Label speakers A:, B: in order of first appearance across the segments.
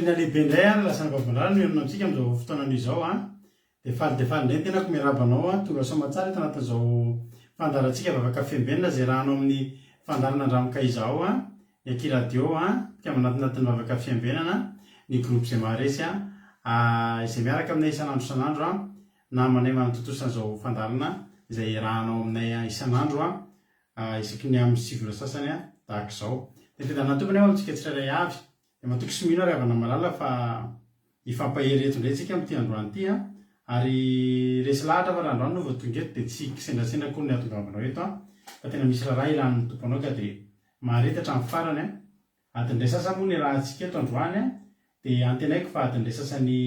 A: Jesosy niha-lehibe indray ary lasa nababon-drano no mihaona amintsika amin'izao fotoana izao an. Dia faly dia faly indray ny tenako miarahaba anao an. Tonga soa aman-tsara eto anatin'izao fandaharantsika vavaka fiambenana izay rahanao amin'ny fandaharana Andramo ka Izahao an, ny Aky Radio an, mpikambana anatin'ny vavaka fiambenana, ny groupe izay maharesy an, izay miaraka aminay isan'andro isan'andro an, namanay manatontosa an'izao fandaharana izay iarahanao aminay isan'andro an. Isaky ny amin'ny 9 ora sasany tahaka izao. Dia fiadanana tompony aho amintsika tsirairay avy. Dia matoky sy mino aho ry havana malala fa hifampahery eto indray isika amin'ity androany ity an. Ary resy lahatra fa raha androany no vao tonga eto dia tsy kisendrasendra akory ny hahatongavanao eto an. Fa tena misy raharaha ilan'ny Tompo anao ka dia mahareta hatramin'ny farany an. Adiny iray sasany moa no iarahantsika eto androany an, dia antenaiko fa adiny iray sasany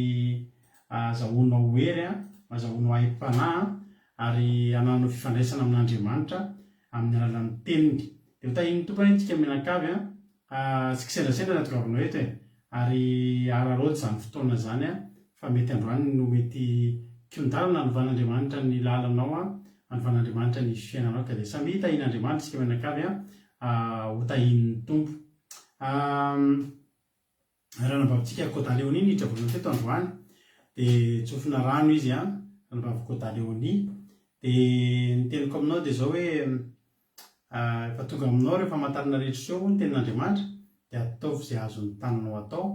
A: azahoanao hery an, azahoanao aim-panahy an, ary hanananao fifandraisana amin'Andriamanitra amin'ny alalan'ny Teniny. Dia ho tahian'ny Tompo anie tsika mianakavy an, tsy kisendrasendra ny hatongavanao eto e, ary araraoty izany fotoana izany an, fa mety androany no mety kihon-dalana hanovan'Andriamanitra ny lalanao an, hanovan'Andriamanitra ny fiainanao, ka dia samia tahian'Andriamanitra isika mianakavy an, ho tahian'ny Tompo. Ranabavitsika Koda Léonie niditra voalohany teto androany dia tsofina rano izy an, ranabavy Koda Léonie. Dia ny teniko aminao dia izao hoe efa tonga aminao ireo famantarana rehetra ireo hoy ny tenin'Andriamanitra dia ataovy izay azon'ny tananao atao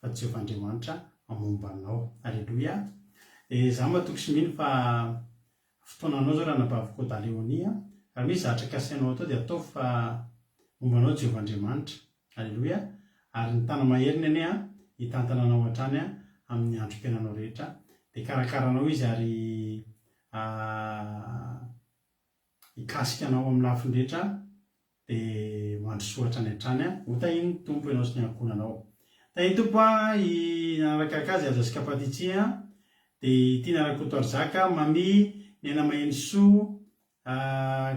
A: fa Jehovah Andriamanitra momba anao. Aleloia. Dia izaho matoky sy mino fa Fotoananao zao ranabavy Koda Léonie a! Raha misy zavatra kasainao atao dia ataovy fa momba anao Jehovah Andriamanitra. Aleloia! Ary ny tana-maheriny anie a, hitantana anao hatrany a, amin'ny androm-piainanao rehetra. Dia hikarakara anao Izy ary hikasika anao amin'ny lafiny rehetra. Dia mandrosoa hatrany hatrany a! Ho tahin'ny Tompo ianao sy ny ankohonanao. Tahin'ny Tompo a! I nanarakaraka azy Aja sy Kapatitsi a! Dia i Tiana Rakotoarizaka, Mamy, Niaina Mahenisoa,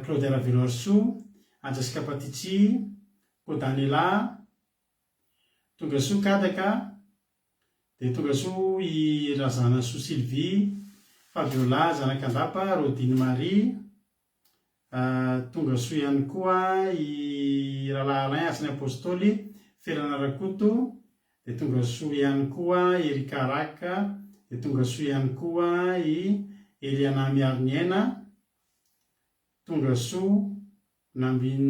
A: Claudia Raveloarisoa, Aja sy Kapatitsi, Kodanela, Tongasoa Kadaka, dia Tongasoa i Razanasoa Sylvie, Fabiola Zanakandapa, Rodine Marie, Tonga soa ihany koa i Rahalahy Alain Asan'ny Apostoly, Felana Rakoto, dia tonga soa ihany koa Erika Rak, dia tonga soa ihany koa i Eliana Miariniaina, tonga soa Nambin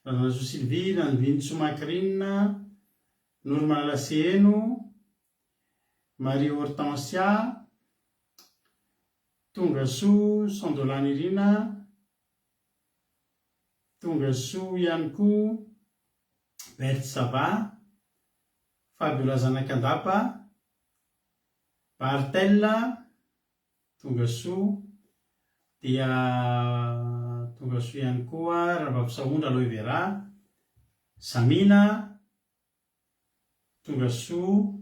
A: Razanasoa Sylvie, Nambinintsoa Macrine, Noromalala Seheno, Marie Hortensia, Tonga soa Sandola Nirina, tonga soa ihany koa Berthe Sava, Fabiola Zanakandapa, Barthel, tonga soa, dia tonga soa ihany koa Ravavisahondra Aloe Vera, Zamina, Tonga soa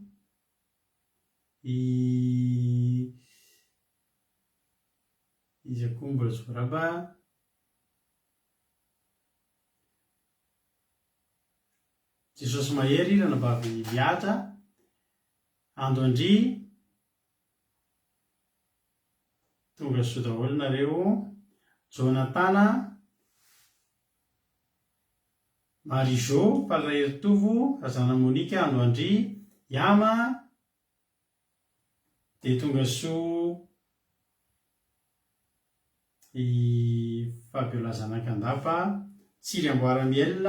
A: i iza koa mbola tsy voaraba? Jesosy Mahery ranabavy Mihaja, Ando Andria, tonga soa daholo nareo, Jonatana, Marie Jo, Faly Raheritovo, Razana Monica, Ando Andria, Yama, dia tonga soa i Fabiola Zanakandapa, Tsiry Amboara Miel,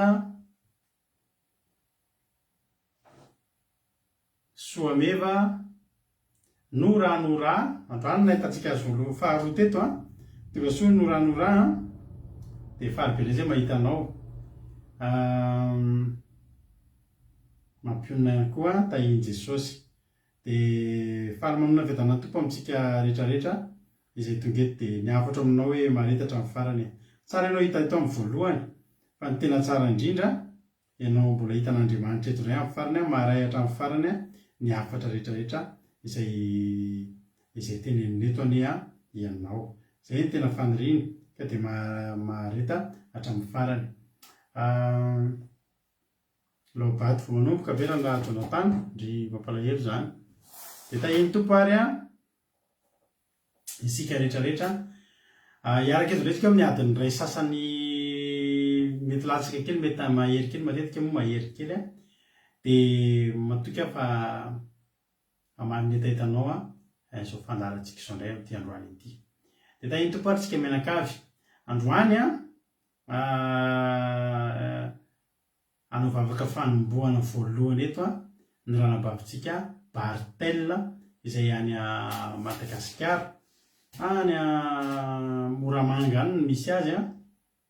A: Soameva, Nora Nora, androany no nahitantsika azy voalohany faharoa teto an, tonga soa Nora Nora an, dia faly be indray zay mahita anao, mampionona ihany koa tahian'i Jesosy, dia faly manona fiadanan'ny Tompo amintsika rehetra rehetra izay tonga eto, dia ny hafatro aminao hoe mahareta hatramin'ny farany e, tsara ianao hita eto amin'ny voalohany fa ny tena tsara indrindra Ianao mbola hitan'Andriamanitra eto indray amin'ny farany an, maharay hatramin'ny farany an, ny hafatra rehetra rehetra izay izay tenenina eto anie an, ianao. Izay no tena faniriana ka dia mahareta hatramin'ny farany. Laobato vao manomboka ve rangaha Jonathan? Ndry mampalahelo izany. Dia tahian'ny Tompo ary an. isika rehetra rehetra. Hiaraka eto indray isika amin'ny adiny iray sasany mety latsaka kely, mety mahery kely, matetika moa mahery kely. Dia matoky aho fa hamaly ny hetahetanao izao fandaharantsika izao indray amin'ity androany ity. Dia tahin'ny Tompo ary tsika mianakavy. Androany an, hanao vavaka fanombohana voalohany eto ny ranabavintsika Barthel izay any Madagasikara. Any Moramanga any no misy azy an.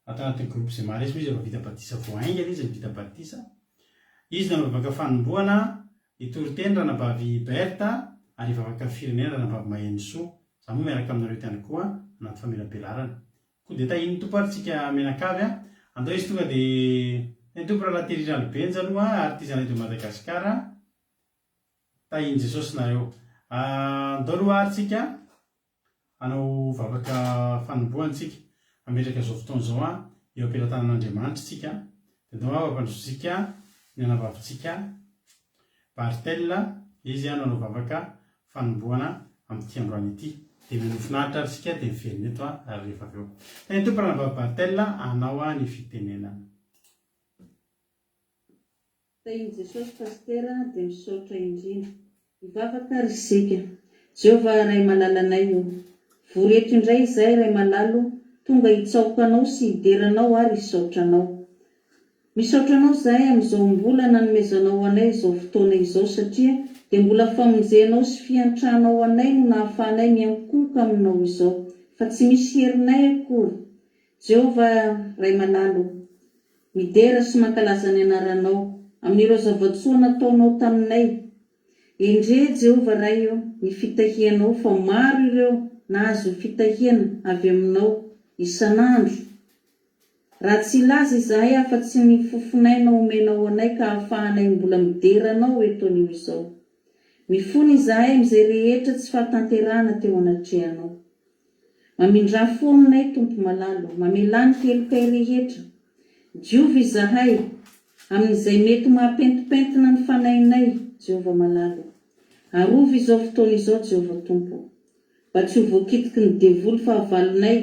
A: Ato anatin'ny groupe izay maharesy moa izy efa vita batisa vao haingana izy no vita batisa. Izy nanao vavaka fanombohana, hitory teny ranabavy Berthe ary hivavaka firenena ranabavy Mahenosoa. Za moa miaraka aminareo eto ihany koa anaty famelabelarana. Koa dia tahian'ny Tompo ary tsika mianakavy a. Andao izy tonga dia Tahian'ny Tompo rahalahy Thierry Ralibenja aloha artisanat de Madagascar. Tahian'i Jesosy nareo. Andao aloha ary tsika. Hanao vavaka fanombohana isika, hametraka izao fotoana izao eo am-pelatanan'Andriamanitra isika, dia ndao hampandrosoantsika ny anavavintsika Barthel, izy no hanao vavaka fanombohana amin'ity androany ity. Dia mihainoa finaritra ary isika dia miverina eto rehefa avy eo. Tahin'ny Tompo Ranabavy Barthel hanao ny fitenenana.
B: Tahin'i Jesosy Pasitera dia misaotra indrindra. Hivavaka ary isika. Jehovah Ray malalanay o. Vory eto indray izahay Ray malala o, tonga hitsaoka Anao sy hidera Anao ary hisaotra Anao. Misaotra Anao izahay amin'izao mbola nanomezanao anay izao fotoana izao satria dia mbola famonjenao sy fiantranao anay no nahafahanay miankohoka Aminao izao fa tsy misy herinay akory. Jehovah Ray malala o. Midera sy mankalaza ny anaranao, amin'ireo zava-tsoa nataonao taminay. Endrey, Jehovah Ray ô, ny fitahianao, fa maro ireo nahazo fitahiana avy aminao isan'andro. Raha tsy hilaza izahay afa-tsy ny fofon'aina omenao anay ka ahafahanay mbola midera anao eto anio izao. Mifona izahay amin'izay rehetra tsy fahatanterahana teo anatrehanao. Mamindrà fo aminay Tompo malala o, mamelà ny helokay rehetra. Diovy izahay amin'izay mety mahapentimpentina ny fanahinay, Jehovah malala o. Arovy izao fotoana izao Jehovah Tompo o. Mba tsy ho voakitiky ny devoly fahavalonay.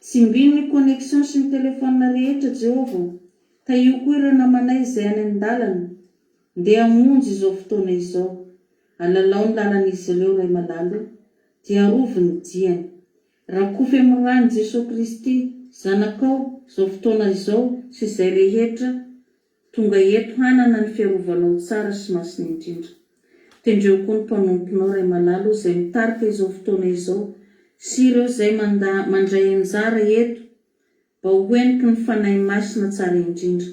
B: Tsimbino ny connexion sy ny téléphone rehetra Jehovah o. Tahio koa ireo namanay izay any an-dalana. Ndeha hamonjy izao fotoana izao. Alalao ny lalan'izy ireo Ray malala o. Dia arovy ny diany. Rakofy amin'ny ran'i Jesoa Kristy, Zanakao, izao fotoana izao sy izay rehetra tonga eto hanana ny fiarovanao tsara sy masina indrindra. Tendreo koa ny mpanomponao, Ray malala o, izay mitarika izao fotoana izao sy ireo izay manda mandray anjara eto Mba ho heniky ny Fanahy Masina tsara indrindra.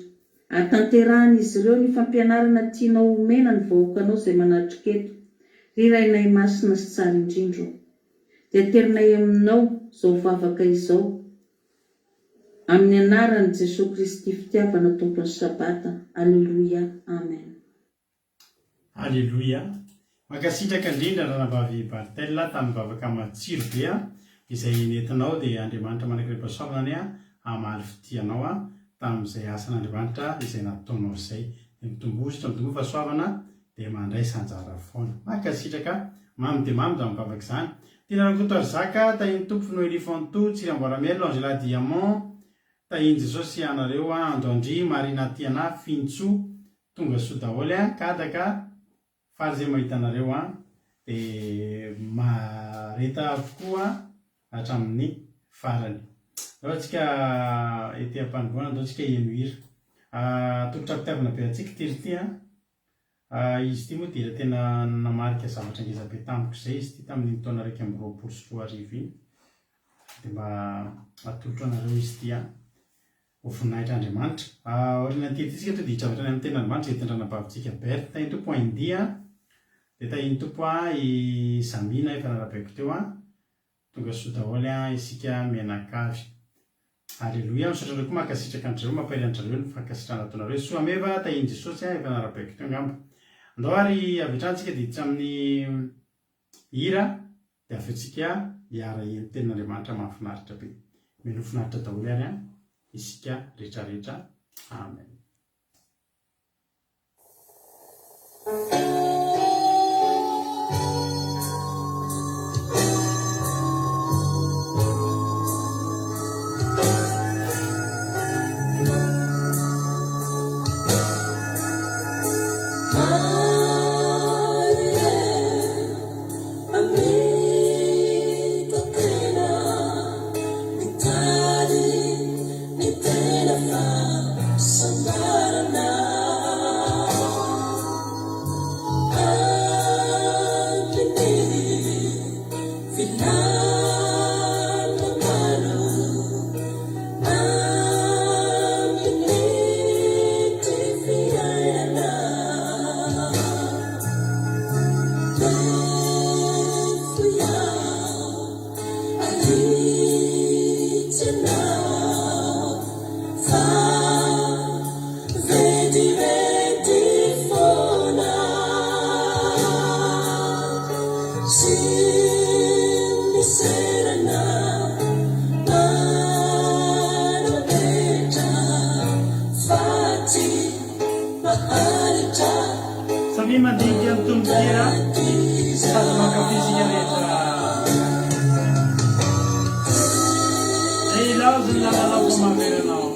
B: Ahatanterahan'izy ireo ny fampianarana tianao homena ny vahoakanao izay manatrika eto. Ry Rainay Masina sy tsara indrindra ô. Dia aterinay aminao izao vavaka izao amin'ny anaran'i Jesoa Kristy Fitiavana Tompon'ny Sabata. Aleloia. Amen.
A: Aleloia! Mankasitraka indrindra Ranabavy Barthel tamin'ny vavaka matsiro be izay nentinao dia Andriamanitra manakirem-pahasoavana anie hamaly fitia anao tamin'izay asan'Andriamanitra izay nataonao izay. Dia mitomboa sitra mitomboa fahasoavana dia mandraisa anjara foana. Mankasitraka mamy dia mamy izany vavaka izany. Tiana Rakotoarizaka, Tahin'ny Tompo, Noelie Fanto, Tsiramboaramiel, Angela Diamond, Tahin'i Jesosy anareo Ando Andry, Marina Tiana, Fintsoa, Tonga soa daholo an, kadaka, faly zay mahita anareo an, de mahareta avokoa hatramin'ny farany. Ndao tsika ety ampanombohana ndao tsika heno hira. Atolotra am-pitiavana be antsika ity hira ity an. Izy ity moa dia tena nanamarika zavatra ngeza be tamiko izay izy ity tamin'iny taona 2021 iny. Dia mba atolotro anareo izy ity an. Ho voninahitr'Andriamanitra. Aorianan'ity ity isika tonga dia hiditra avy hatrany amin'ny tenin'Andriamanitra izay entin-dranabavintsika Berthe. Tahin'ny Tompo Indy a. Dia tahin'ny Tompo a i Zamina efa narabaiko teo a. Tonga soa daholo a isika mianakavy. Aleloia. Misaotra anareo koa mankasitraka an-dry zareo, mampahery an-dry zareo ny fankasitrahana ataonareo. Soa Meva, tahin'i Jesosy a, efa narabaiko teo angamba. Andao ary avy hatrany isika dia hiditra amin'ny hira. Dia avy eo tsika hiara heno tenin'Andriamanitra mahafinaritra be. Mino finaritra daholo ary an isika rehetra rehetra. Amen.
C: Fa vetivety foana Sy miserana Manam-petra Fa tsy maharitra
A: Samia mandinika ny tononkira sady mankafy isika rehetra. Dia ilaozy ny lalanao fa mahavery anao.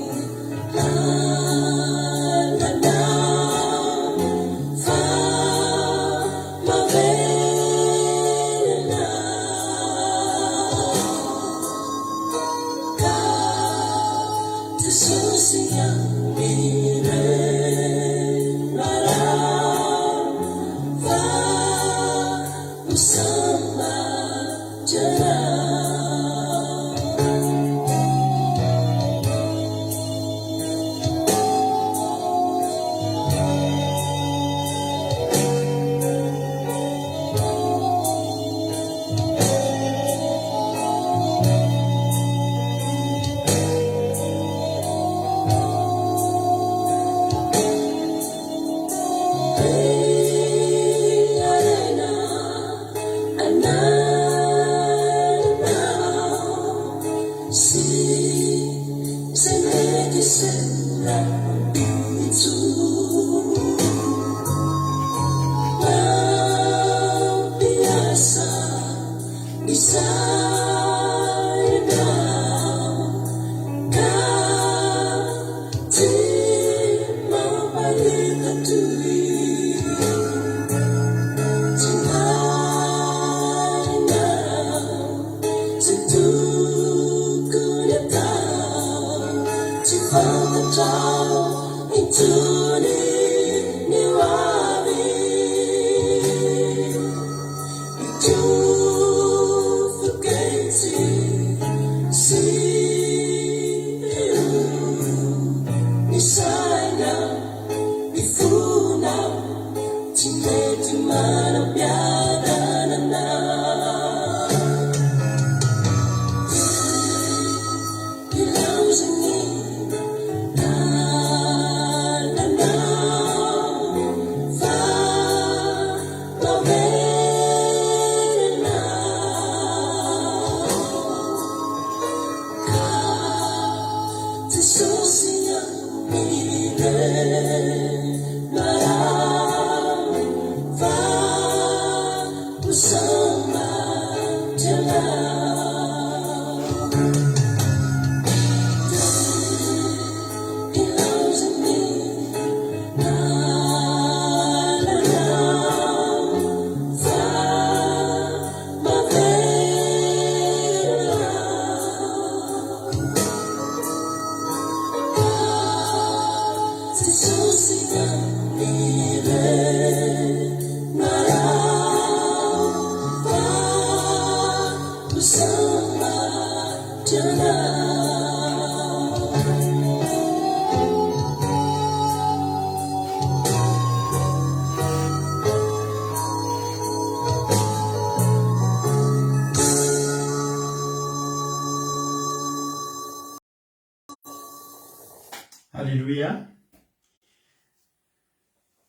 A: Aleloia.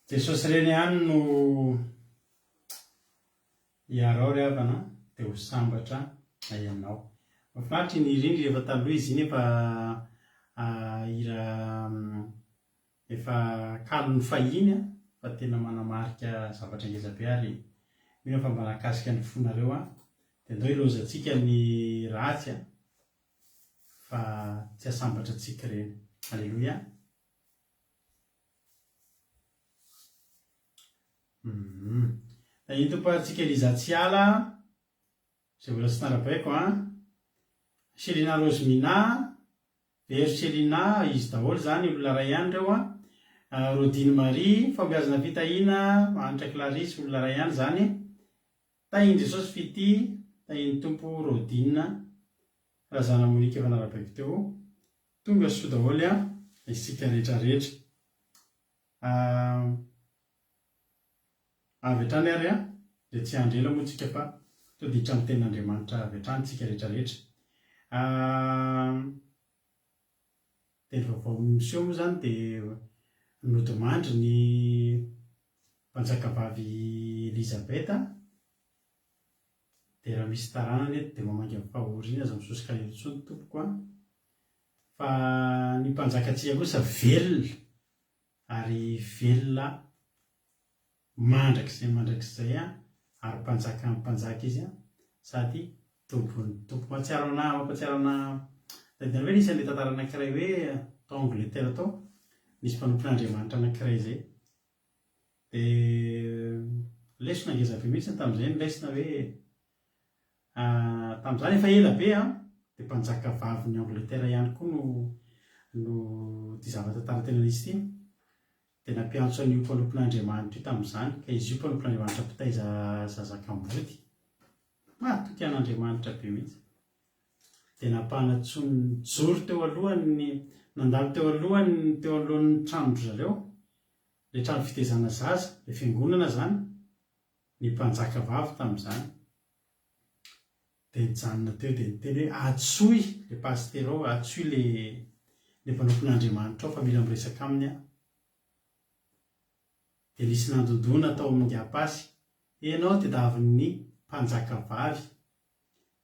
A: Jesosy ireny ihany no hiarao ry havana dia ho sambatra ianao. Mahafinaritra iny hira iny rehefa taloha izy iny efa hira efa kalon'ny fahiny fa tena manamarika zavatra ngeza be ary mino aho fa mba nahakasika ny fonareo an. Dia ndao ilaozantsika ny ratsy an. Fa tsy hasambatra antsika ireny. Aleloia. Hum. Tahin'ny Tompo antsika Eliza Tsiala, izay mbola tsy narabaiko an. Chelina Rosemina, Vero Chelina, izy daholo izany, olona iray ihany ireo an. Rodine Marie, Fahombiazana Fitahiana, Hanitra Clarisse, olona iray ihany izany. Tahin'i Jesosy Fitia, tahin'ny Tompo Rodine, Razana Monique efa narabaiko teo. Tonga soa daholo an, isika rehetra rehetra. Avy hatrany ary an, dia tsy hiandry ela moa tsika fa to dia hiditra amin'ny tenin'Andriamanitra avy hatrany tsika rehetra rehetra. Dia ny vaovao miseho moa izany dia nodimandry ny mpanjakavavy Elizabeth, dia raha misy taranany eto dia mamangy amin'ny fahoriana, aza misosoka eto intsony tompoko an! Fa ny mpanjakantsika kosa velona ary velona mandrakizay mandrakizay an, ary mpanjakan'ny mpanjaka izy an, sady tompon'ny tompo. Mahatsiaro anah, mampahatsiaro anah, tadidinareo ve nisy an'ilay tantara anankiray hoe tao Angleterre tao, nisy mpanompon'Andriamanitra anankiray izay, dia lesona ngeza be mihitsy tamin'izay ny lesona hoe Tamin'izany efa ela be an, dia mpanjaka vavin'i Angleterre ihany koa no no ity zava-tantara tena nisy ity, dia nampiantso an'io mpanompon'Andriamanitra io tamin'izany, ka izy io mpanompon'Andriamanitra mpitaiza zaza kamboty, mahatoky an'Andriamanitra be mihitsy, dia nampanantsoiny nijoro teo alohany, nandalo teo alohany teo anoloan'ny tranon-dry zareo, ilay trano fitaizana zaza, ilay fiangonana izany, ny mpanjaka vavy tamin'izany dia nijanona teo dia niteny hoe antsoy le pasitera ao, antsoy le le mpanompon'Andriamanitra ao fa mila miresaka aminy aho. Dia nisy nandondona tao amin'ny Ngapasy, ianao tediavin'ny mpanjaka vavy.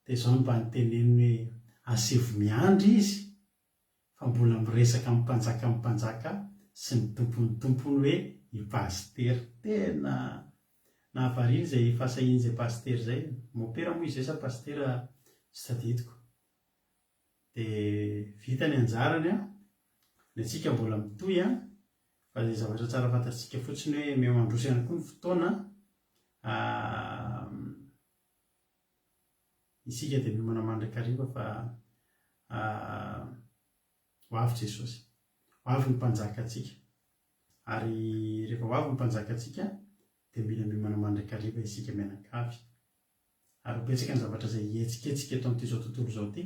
A: Dia izao no mba niteneniny hoe asevo miandry izy fa mbola miresaka amin'ny mpanjakan'ny mpanjaka sy ny tompon'ny tompony hoe i pasitera. Tena nahavariana izay fahasahian'izay pasitera izay. Mopera moa izy izay sa pasitera tsy tadidiko. Dia vita ny anjarany an, ny antsika mbola mitohy an, fa izay zavatra tsara fantatsika fotsiny hoe miha-mandroso ihany koa ny fotoana, Isika dia miomana mandrakariva fa ho avy Jesosy. Ho avy ny Mpanjakantsika. Ary rehefa ho avy ny Mpanjakantsika dia mila miomana mandrakariva isika mianakavy. Ary ho betsaka ny zavatra izay hihetsiketsika eto amin'ity izao tontolo izao ity.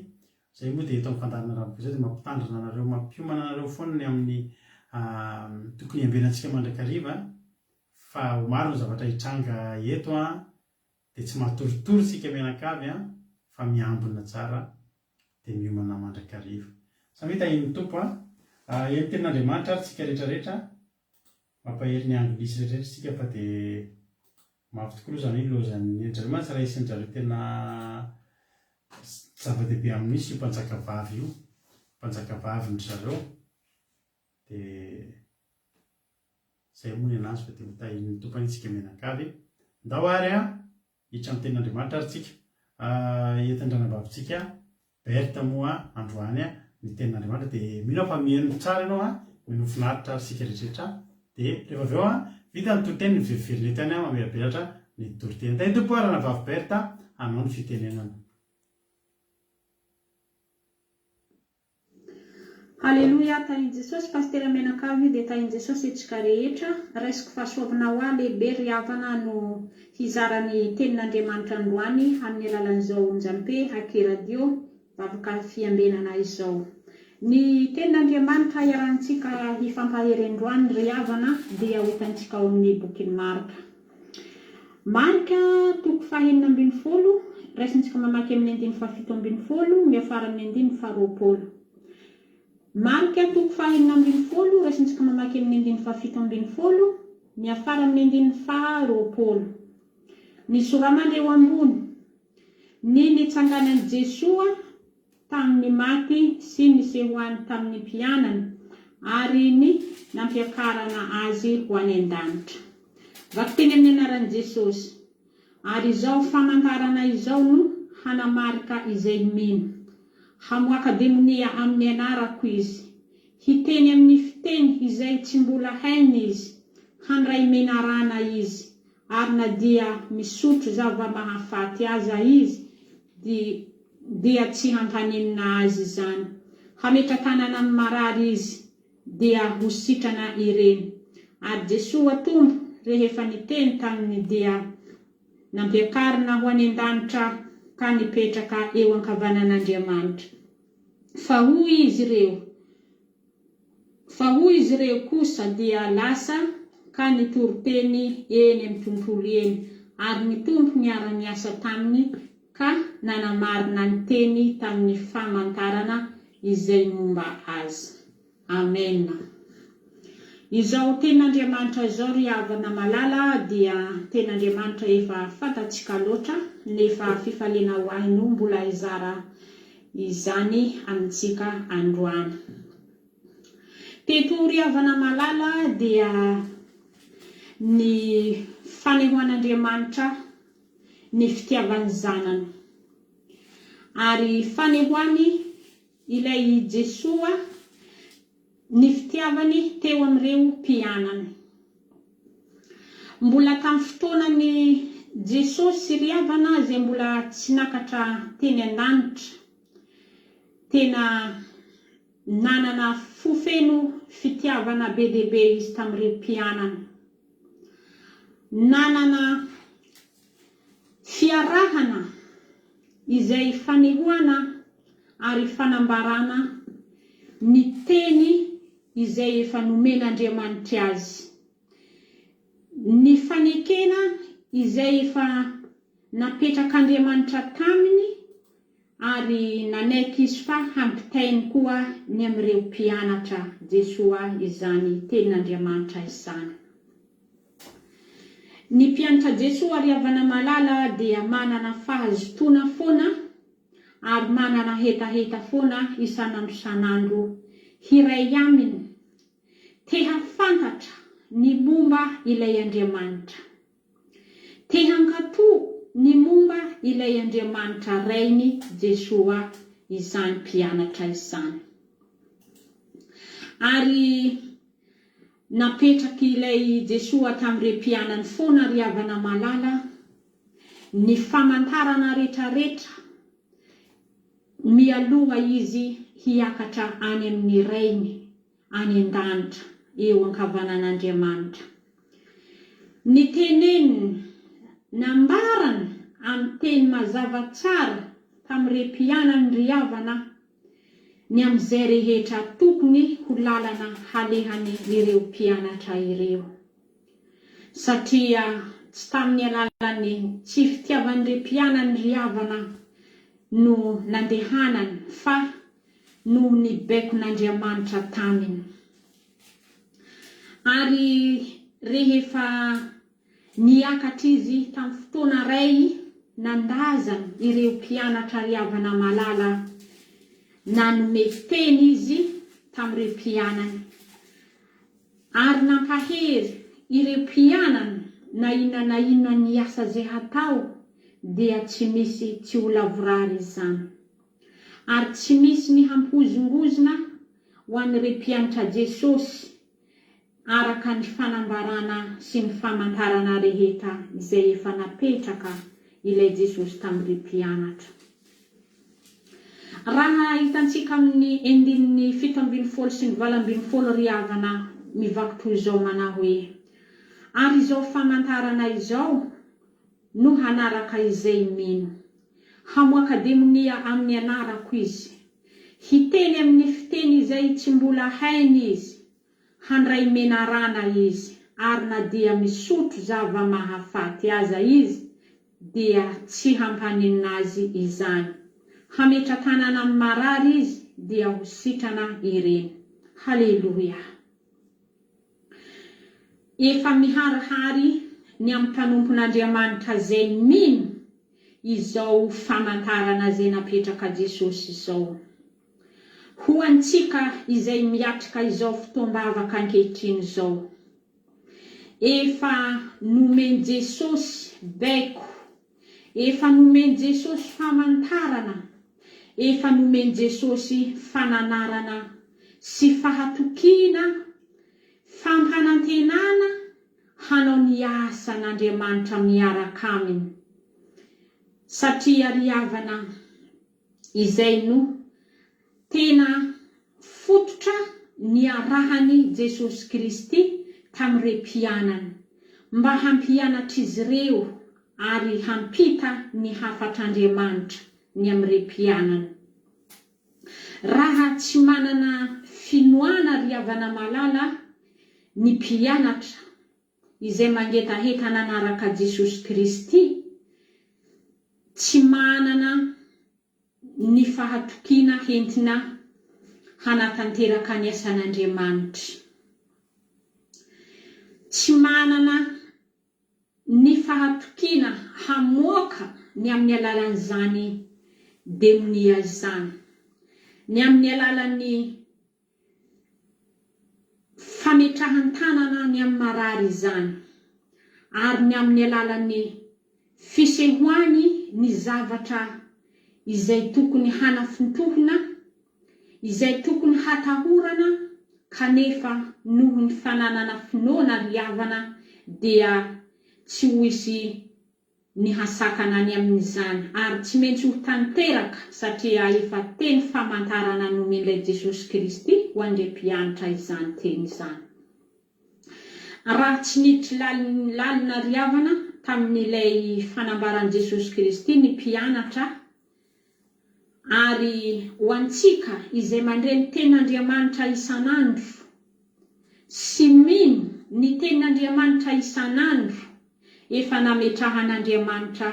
A: Izay moa dia eto amin'ny fandaharana Ravoka izay dia mampitandrina anareo, mampiomana anareo foana ny amin'ny tokony hiambenantsika mandrakariva fa ho maro ny zavatra hitranga eto an, Dia tsy matoritory isika mianakavy an, fa miambina tsara dia miomana mandrakariva. Samia tahian'ny Tompo an. Eny tenin'Andriamanitra ary tsika rehetra rehetra, mampahery ny anglisy rehetra rehetra isika fa dia mafy tokoa aloha izany hoe lozan'ny ry zareo mantsy raisin-dry zareo tena zava-dehibe aminy mihitsy io mpanjaka vavy io, mpanjaka vavin-dry zareo dia Zay moa ny anazy fa dia ho tahin'ny Tompo anie tsika mianakavy. Ndao ary an, hiditra amin'ny tenin'Andriamanitra ary tsika. Entin-dRanabavintsika Berthe moa androany ny tenin'Andriamanitra dia mino aho fa mihaino tsara ianao an, mino finaritra ary isika rehetrarehetra. Dia rehefa avy eo an, vita ny toriteny miveriverina eto ihany aho mamelabelatra ny toriteny. Tahin'ny Tompo ary Ranabavy Berthe hanao ny fitenenana.
D: Haleloia tahin Jesosy Pastera mianakavy dia tahin Jesosy etsika rehetra raisiko fahasoavana ho ahy lehibe ry havana no hizara ny tenin'Andriamanitra androany amin'ny alalan'izao onjampe aky radio vavaka fiambenana izao ny tenin'Andriamanitra hiarahantsika hifampahery androany ry havana dia ho hitantsika ao amin'ny bokin'i Marka Marka toko faha-16, raisintsika mamaky amin'ny andininy faha-17 miafara amin'ny andininy faha-20. Marka toko faha-16, raisintsika mamaky amin'ny andininy faha-17 miafara amin'ny andininy faha-20. Ny soramandry eo ambony, ny nitsanganan'i Jesoa tamin'ny maty sy nisehoany tamin'ny mpianany ary ny nampiakarana azy ho any an-danitra. Vakiteny amin'ny anaran'i Jesosy. Ary izao famantarana izao no hanamarika izay mino. Hamoaka demonia amin'ny anarako izy. Hiteny amin'ny fiteny izay tsy mbola hainy izy. Handray menarana izy. Ary na dia misotro zava-mahafaty aza izy, di dia tsy hampaninona azy izany. Hametra-tanana amin'ny marary izy, dia ho sitrana ireny. Ary Jesoa Tompo rehefa niteny taminy dia nampiakarina ho any an-danitra ka nipetraka eo ankavanan'Andriamanitra. Fa hoy izy ireo, Fa hoy izy ireo kosa dia lasa ka nitory teny eny amin'ny tontolo eny, ary ny Tompo niara-niasa taminy ka nanamarina ny teny tamin'ny famantarana izay momba azy. Amena. Izao tenin'Andriamanitra izao ry havana malala dia tenin'Andriamanitra efa fantatsika loatra nefa fifaliana ho ahy no mbola hizara izany amintsika androany. Teto ry havana malala dia ny fanehoan'Andriamanitra ny fitiavan'ny zanany ary fanehoany Ilay Jesoa ny fitiavany teo amin'ireo mpianany. Mbola tamin'ny fotoanan'i Jesosy ry havana izay mbola tsy nakatra teny an-danitra, tena nanana fo feno fitiavana be dia be Izy tamin'ireo mpianany. Nanana fiarahana izay fanehoana ary fanambarana ny teny izay efa nomen'Andriamanitry azy, ny fanekena izay efa napetrak'Andriamanitra taminy ary nanaiky izy fa hampitainy koa ny amin'ireo mpianatra Jesoa izany tenin'Andriamanitra izany. Ny mpianatra Jesoa ry havana malala dia manana fahazotoana foana ary manana hetaheta foana isan'andro isan'andro hiray aminy, te hahafantatra ny momba ilay Andriamanitra. Te hankatò ny momba ilay Andriamanitra Rainy Jesoa izany mpianatra izany. Ary napetrak'ilay Jesoa tamin'ireo mpianany foana ry havana malala ny famantarana retraretra mialoha izy hiakatra any amin'ny Rainy any an-danitra eo ankavanan'Andriamanitra. Ny teneniny, nambarany amin'ny teny mazava tsara tamin'ireo mpianany ry havana ny amin'izay rehetra tokony ho lalana halehany ireo mpianatra ireo. Satria tsy tamin'ny alalan'ny tsy fitiavan'ireo mpianany ry havana no nandehanany fa noho ny baikon'Andriamanitra taminy. Ary rehefa niakatra izy tamin'ny fotoana iray nandazany ireo mpianatra ry havana malala, nanome teny izy tamin'ireo mpianany. Ary nampahery ireo mpianany na inona na inona ny asa izay hatao dia tsy misy tsy ho lavorary izany. Ary tsy misy ny hampihozongozona ho an'ireo mpiantra Jesosy araka ny fanambarana sy ny famantarana rehetra izay efa napetraka ilay Jesosy tamin'ireo mpianatra. Raha hitantsika amin'ny endininy 17 sy ny 18 ry havana mivaky toy izao manao hoe, Ary izao famantarana izao no hanaraka izay mino. Hamoaka demonia amin'ny anarako izy. Hiteny amin'ny fiteny izay tsy mbola hainy izy. Handray menarana izy, ary na dia misotro zava-mahafaty aza izy, dia tsy hampaninona azy izany. Hametra-tanana amin'ny marary izy, dia ho sitrana ireny. Haleloia! Efa miharihary ny amin'ny mpanompon'Andriamanitra izay mino izao famantarana izay napetraka Jesosy izao. Ho antsika izay miatrika izao fotoam-bavaka ankehitriny izao, efa nomen'i Jesosy baiko, efa nomen'i Jesosy famantarana, efa nomen'i Jesosy fananarana sy fahatokiana, fampanantenana hanao ny asan'Andriamanitra miaraka Aminy. Satria ry havana, izay no tena fototra niarahan'i Jesosy Kristy tamin'ireo mpianany, mba hampianatra izy ireo ary hampita ny hafatr'Andriamanitra ny amin'ireo mpianany. Raha tsy manana finoana ry havana malala ny mpianatra izay mangetaheta nanaraka Jesosy Kristy, tsy manana ny fahatokiana hentina. hanatanteraka ny asan'Andriamanitra. Tsy manana ny fahatokiana hamoaka ny amin'ny alalan'izany demonia izany, ny amin'ny alalan'ny fametrahan-tanana ny amin'ny marary izany, ary ny amin'ny alalan'ny fisehoany ny zavatra izay tokony hanafintohina, izay tokony hatahorana kanefa noho ny fananana finoana ry havana dia tsy ho hisy ny hasakana ny amin'izany ary tsy maintsy ho tanteraka satria efa teny famantarana nomen'ilay Jesosy Kristy ho an'ireo mpianatra izany teny izany. Raha tsy niditra lalina ry havana tamin'ilay fanambaran'i Jesosy Kristy ny mpianatra ary ho antsika izay mandre ny tenin'Andriamanitra isan'andro sy mino ny tenin'Andriamanitra isan'andro Efa nametrahan'Andriamanitra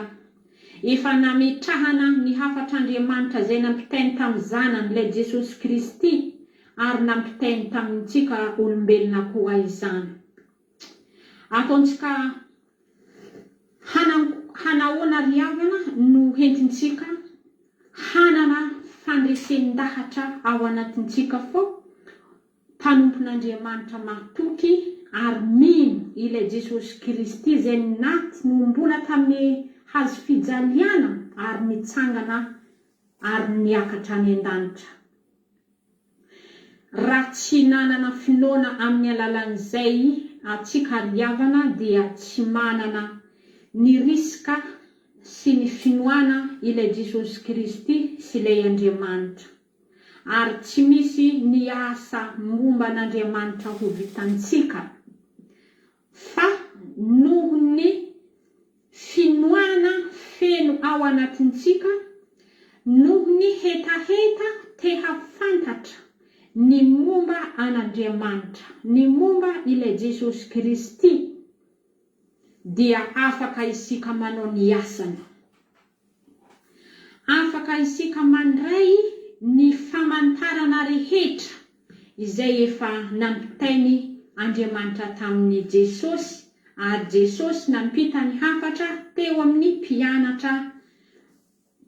D: Efa nametrahana ny hafatr'Andriamanitra izay nampitainy tamin'ny Zanany, ilay Jesosy Kristy, ary nampitainy tamintsika olombelona koa izany. Ataontsika hanahoana ry havana no hentintsika hanana fandresen-dahatra ao anatintsika fô Mpanompon'Andriamanitra matoky ary mino ilay Jesosy Kristy izay naty nohomboana tamin'ny hazo fijaliana ary nitsangana ary niakatra any an-danitra. Raha tsy nanana finoana amin'ny alalan'izay antsika ry havana dia tsy manana ny risque sy ny finoana ilay Jesosy Kristy sy ilay Andriamanitra. Ary tsy misy ny asa momba an'Andriamanitra ho vitantsika fa noho ny finoana feno ao anatintsika, noho ny hetaheta te hafantatra ny momba an'Andriamanitra, ny momba ilay Jesosy Kristy, dia afaka isika manao ny asany. Afaka isika mandray ny famantarana rehetra izay efa nampitainy Andriamanitra tamin'i Jesosy ary Jesosy nampita ny hafatra teo amin'ny mpianatra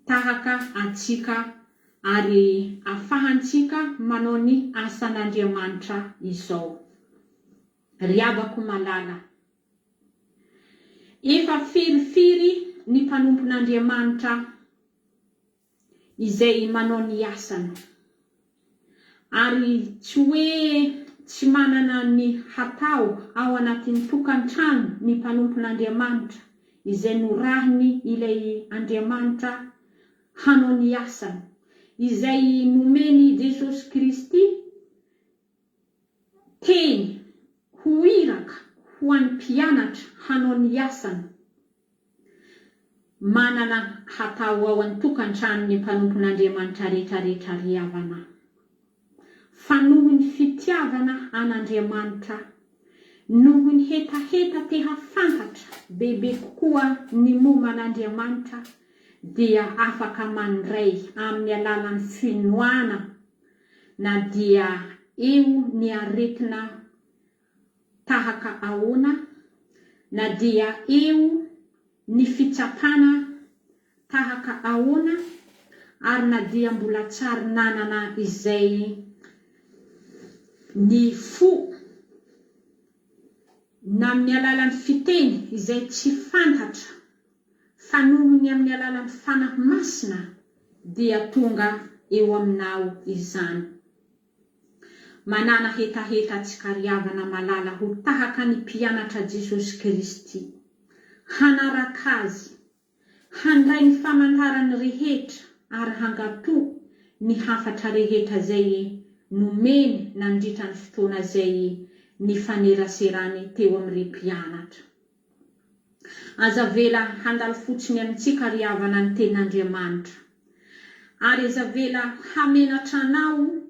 D: tahaka antsika ary afahantsika manao ny asan'Andriamanitra izao. Ry havako malala. Efa firifiry ny mpanompon'Andriamanitra izay manao ny asany, ary tsy hoe tsy manana ny hatao ao anatin'ny tokantrano ny mpanompon'Andriamanitra izay norahiny ilay Andriamanitra hanao ny asany, izay nomen'i Jesosy Kristy Teny ho iraka ho an'ny mpianatra hanao ny asany. Manana hatao ao an-tokantranon'ny mpanompon'Andriamanitra rehetrarehetra ry havana. Fa noho ny fitiavana an'Andriamanitra, noho ny hetaheta te hafantatra bebe kokoa ny momba an'Andriamanitra dia afaka mandray amin'ny alalan'ny finoana na dia eo ny aretina tahaka ahoana, na dia eo ny fitsapana tahaka ahoana, ary na dia mbola tsary nanana izay ny fo na amin'ny alalan'ny fiteny izay tsy fantatra fa noho ny amin'ny alalan'ny Fanahy Masina dia tonga eo aminao izany. Manàna hetaheta tsikariavana malala ho tahaka ny mpianatra Jesosy Kristy, hanaraka Azy, handray ny famantarany rehetra ary hankato ny hafatra rehetra izay nomeny nandritra ny fotoana izay nifaneraserany teo amin'ireo mpianatra. Aza avela handalo fotsiny amintsika ry havana ny tenin'Andriamanitra. Ary aza avela hamenatra anao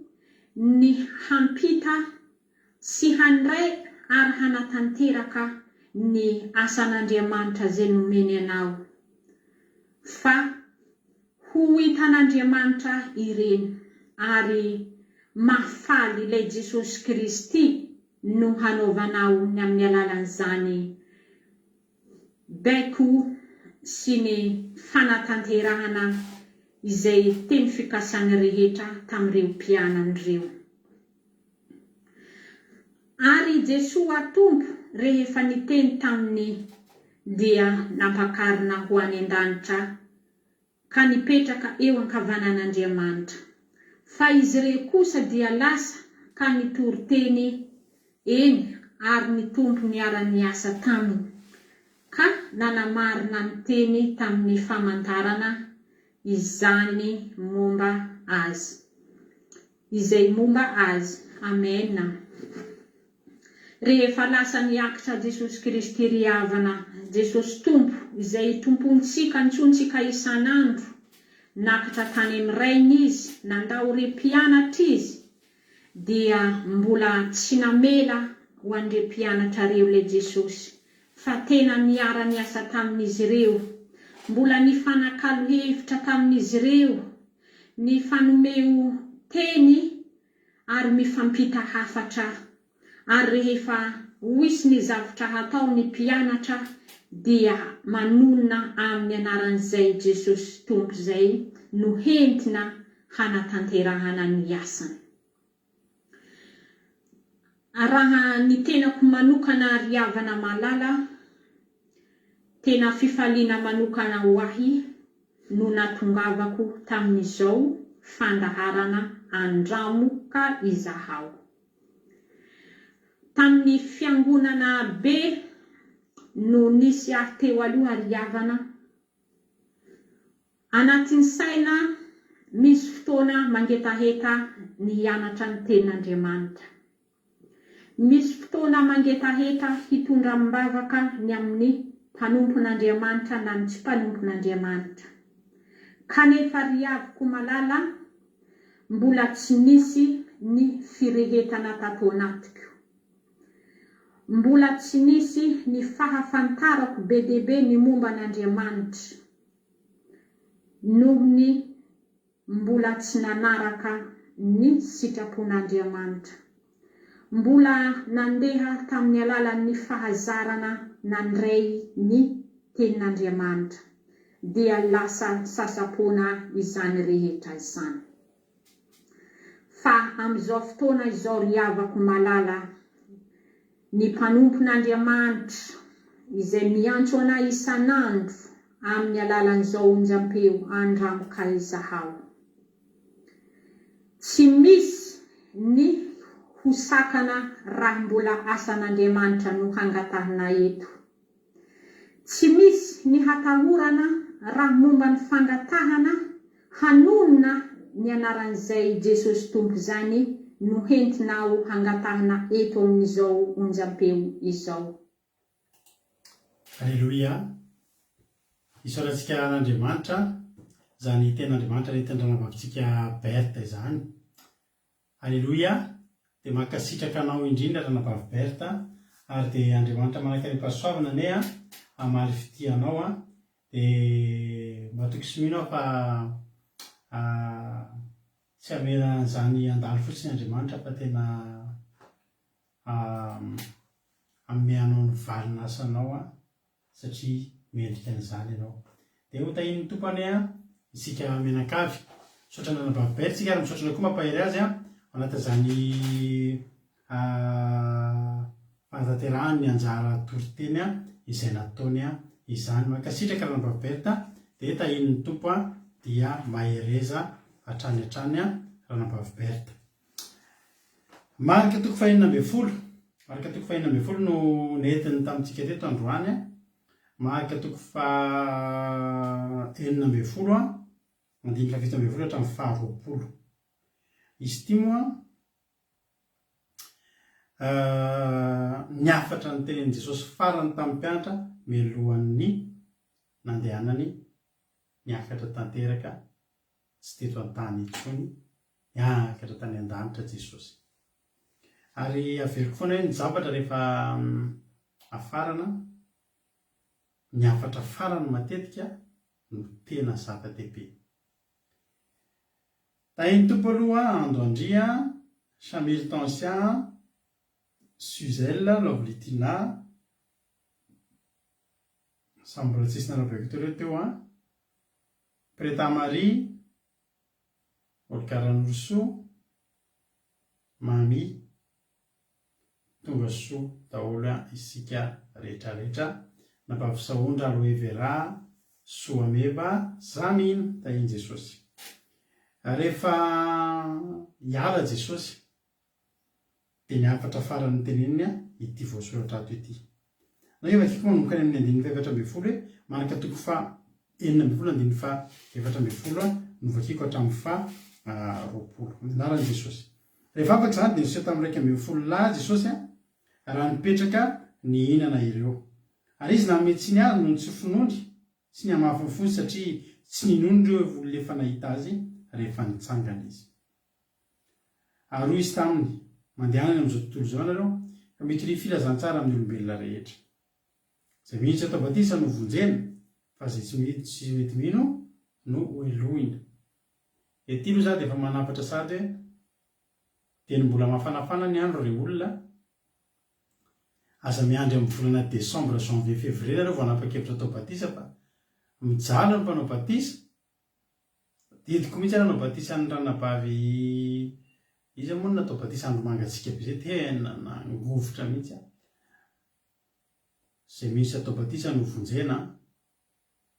D: ny hampita sy handray ary hanatanteraka ny asan'Andriamanitra izay nomeny anao. Fa ho hitan'Andriamanitra ireny ary. mahafaly ilay Jesosy Kristy no hanaovanao ny amin'ny alalan'izany baiko sy ny fanatanterahana izay teny fikasany rehetra tamin'ireo mpianany ireo. Ary i Jesoa Tompo rehefa niteny taminy dia nampakarina ho any an-danitra ka nipetraka eo ankavanan'Andriamanitra. Fa izy ireo kosa dia lasa ka nitory teny eny ary ny Tompo niara-niasa taminy ka nanamarina ny teny tamin'ny famantarana izany momba azy. Izay momba azy. Amena. Rehefa lasa niakitra Jesosy Kristy ry havana, Jesosy Tompo, izay Tompontsika antsointsika isan'andro, nakatra tany amin'ny Rainy Izy, nandao ireo mpianatra Izy, dia mbola tsy namela ho an'ireo mpianatra ireo ilay Jesosy, fa tena niara-niasa tamin'izy ireo, mbola nifanakalo hevitra tamin'izy ireo, nifanomeo teny ary mifampita hafatra ary rehefa hoisy ny zavtra hatao ny mpianatra dia manonona amin'ny anaran'izay Jesosy Tompo izay no hentina hanatanterahana ny asany. Raha ny tenako manokana ry havana malala, tena fifaliana manokana ho ahy no natongavako tamin'izao fandaharana Andramo ka izahao. Tamin'ny fiangonana be no nisy ahy teo aloha ry havana, Anatin'ny saina misy fotoana mangetaheta ny hianatra ny Tenin'Andriamanitra. Misy fotoana mangetaheta hitondra amim-bavaka ny amin'ny mpanompon'Andriamanitra na ny tsy mpanompon'Andriamanitra. Kanefa ry havoko malala, mbola tsy nisy ny firehetana tato anatiko. Mbola tsy nisy ny fahafantarako be dia be ny momba an'Andriamanitra noho ny mbola tsy nanaraka ny sitrapon'Andriamanitra. Mbola nandeha tamin'ny alalan'ny fahazarana nandray ny Tenin'Andriamanitra dia lasa sasa-poana izany rehetra izany. Fa amin'izao fotoana izao ry havako malala, ny mpanompon'Andriamanitra izay miantso anay isan'andro amin'ny alalan'izao onjampeo andramo ka izahao. Tsy misy ny ho sakana raha mbola asan'Andriamanitra no hangatahinay eto. Tsy misy ny hatahorana raha momba ny fangatahana hanonona ny anaran'izay Jesosy Tompo izany no hentinao hangatahana eto amin'izao onjampeo izao.
A: Aleloia! Isaorantsika an'Andriamanitra izany tenin'Andriamanitra nentin'ny ranavavintsika Berthe izany. Aleloia! Dia mankasitraka anao indrindra Ranabavy Berthe ary dia Andriamanitra manankarem-pahasoavana anie an hamaly fitia anao an! Dia matoky sy mino aho fa tsy hamela an'izany handalo fotsiny Andriamanitra fa tena hanome anao ny valin'asanao an! satria mendrika an'izany ianao. Dia ho tahian'ny Tompo anie isika mianakavy. Misaotra an'Anabavy Bert isika ary misaotra anao koa mampahery azy ao anatin'izany fanatanterahany ny anjara toriteny izay nataony izany. Mankasitraka Ranabavy Bert dia tahian'ny Tompo dia mahereza hatrany hatrany Ranabavy Bert. Marika toko fahenina ambin'ny folo. Marika toko fahenina ambin'ny folo no nentiny tamintsika teto androany. Marika toko fahenina ambin'ny folo, andininy fahafito ambin'ny folo hatramin'ny faharoapolo. Izy ity moa ny hafatra notenenin'i Jesosy farany tamin'ny mpianatra mialohan'ny nandehanany niakatra tanteraka tsy teto an-tany intsony, niakatra tany an-danitra Jesosy. Ary averiko foana hoe ny zavatra rehefa afarana, ny hafatra farany matetika no tena zava-dehibe. Tahin'ny Tompo aloha Ando Andria. Chamiltensia, Suzelle, Lovely Tina, samy mbola tsisy nanaovako teo ireo teo an, Preta Marie, Olga Ranorosoa, Mamy, tonga soa daholo isika rehetra rehetra, Nabavy Sahondra Aloe Vera, Soa Meva, za mino, tahin'i Jesosy. Rehefa hiala Jesosy dia ny hafatra farany noteneniny ity voasoratra ato ity. Na io vakiko manomboka any amin'ny andininy faha-14 hoe Marka toko faha 16 andininy faha 14 no vakiko hatramin'ny faha 20. Amin'ny anaran'i Jesosy. Rehefa afaka izany dia niseho tamin'ny 11 lahy Jesosy raha nipetraka nihinana ireo. Ary izy nanome tsiny azy noho ny tsy finoany sy ny hamafin'ny fony satria tsy ninoany ireo olona efa nahita azy rehefa nitsangana izy. Ary hoy izy taminy, Mandehana any amin'izao tontolo izao ianareo, ka mitoria filazantsara amin'ny olombelona rehetra. Izay mino sy atao batisa no vonjena, fa izay tsy mino tsy mety mino no hohelohina. Ety aloha izaho dia efa manapatra sahady hoe, dieny mbola mafanafana ny andro ry olona, aza miandry amin'ny volana desambra, janvier, fevrier nareo vao hanapa-kevitra atao batisa fa mijaly ny mpanao batisa, Tadidiko mihitsy aho nanao batisa an'i ranabavy iza moa no natao batisa andro mangatsiaka be zay tena nangovitra mihitsy aho. Zay mino sy atao batisa no vonjena an.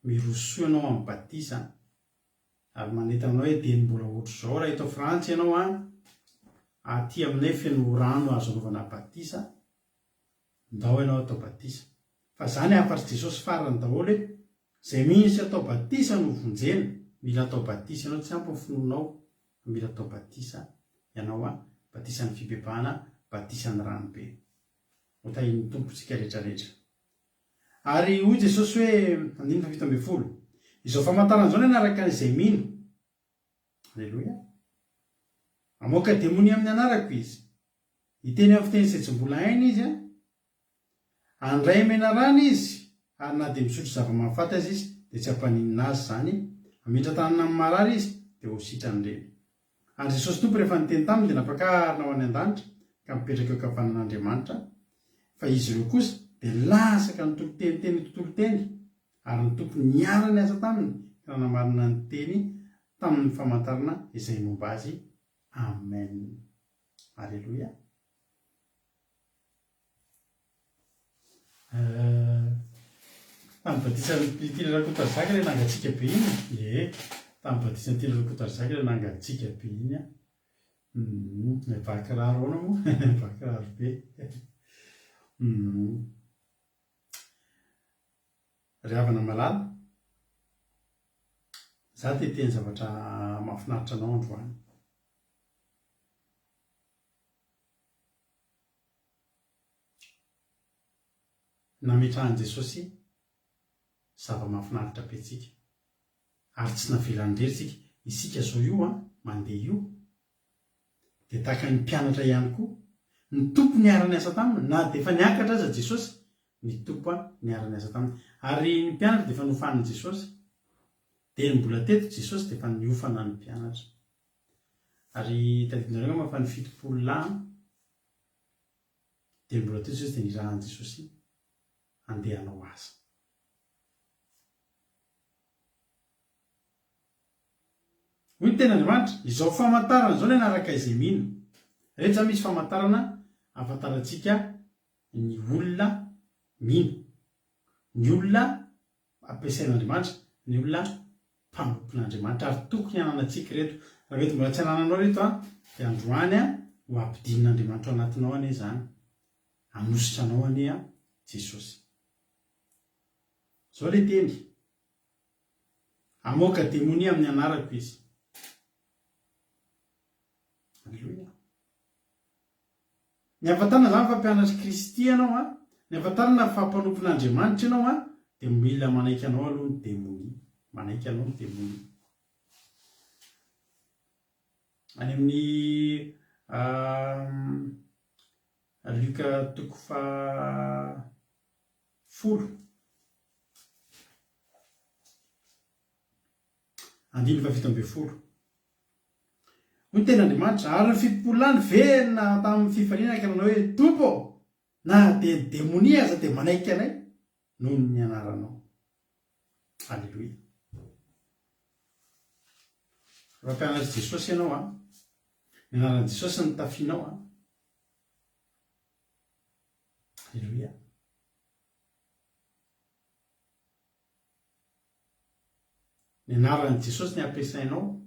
A: Mirosoa ianao amin'ny batisa ary manentana anao hoe dieny mbola ohatr'izao raha eto Frantsa ianao an, aty aminay feno rano azo anaovana batisa, ndao ianao atao batisa. Fa zany hafatr'i Jesosy farany daholo hoe Izay mino sy atao batisa no vonjena, mila atao batisa ianao, tsy ampy ny finoanao fa mila atao batisa ianao a, batisan'ny fibebahana, batisan'ny rano be. Ho tahian'ny Tompo isika rehetra rehetra. Ary hoy Jesosy hoe, andininy faha 17, Izao famantarana izao no hanaraka an'izay mino. Aleloia. Hamoaka demonia amin'ny anarako izy. Hiteny amin'ny fiteny izay tsy mbola hainy izy. Handray menarana izy, ary na dia misotro zava-mahafaty aza izy, dia tsy hampaninona azy izany, hametra-tanana amin'ny marary izy, dia ho sitrany ireny. Ary Jesosy Tompo rehefa niteny taminy dia nampakarina ho any an-danitra, ka mipetraka eo ankavanan'Andriamanitra, fa izy ireo kosa dia lasa ka nitory teny teny tontolo teny, ary ny Tompo niara-niasa taminy ka nanamarina ny teny tamin'ny famantarana izay momba azy. Amen. Aleloia. Tamin'ny batisan'i Tily Rakotozaka ilay nangatsiaka be iny. Ie, tamin'ny batisan'i Tily Rakotozaka ilay nangatsiaka be iny an. Ilay ba kiraro ahoana moa? Ba kiraro be. Ry havana malala, za te hiteny zavatra mahafinaritra anao androany. Nametrahan'i Jesosy zava-mahafinaritra be tsika, ary tsy navelany irery tsika. Isika zao io an, mandeha io, dia tahaka ny mpianatra ihany koa, ny Tompo niara-niasa taminy, na dia efa niakatra aza Jesosy, ny Tompo niara-niasa taminy. Ary ny mpianatra dia efa nofanin'i Jesosy. Dia ny mbola teto Jesosy dia efa niofana ny mpianatra. Ary tadidinareo angamba fa ny 70 lahy dia mbola teo Jesosy dia nirahan'i Jesosy handeha hanao asa. Hoy ny tenin'Andriamanitra, izao famantarana izao ny hanaraka izay mino. Ireto izany misy famantarana ahafantarantsika ny olona mino. Ny olona ampiasain'Andriamanitra, ny olona mpanompon'Andriamanitra ary tokony hananantsika ireto. Raha mety mbola tsy anananao ireto an, dia androany an, ho ampidinin'Andriamanitra ao anatinao anie izany. Hanositra anao anie an, Jesosy. Izao ilay teny, Hamoaka demonia amin'ny anarako izy. Aleloia. Ny ahafantarana izany fa mpianatr'i Kristy ianao an, ny ahafantarana fa mpanompon'Andriamanitra ianao an, dia mila manaiky anao aloha ny demonia. Manaiky anao ny demonia. Any amin'ny Lioka toko faha folo. Andininy faha 17. Hoy ny tenin'Andriamanitra, Ary ny 70 lahy niverina tamin'ny fifaliana ka nanao hoe, Tompo ô, na dia ny demonia aza dia manaiky anay noho ny anaranao. Aleloia. Rehefa mpianatr'i Jesosy ianao an, ny anaran'i Jesosy no tafianao an. Aleloia. Ny anaran'i Jesosy ny ampiasainao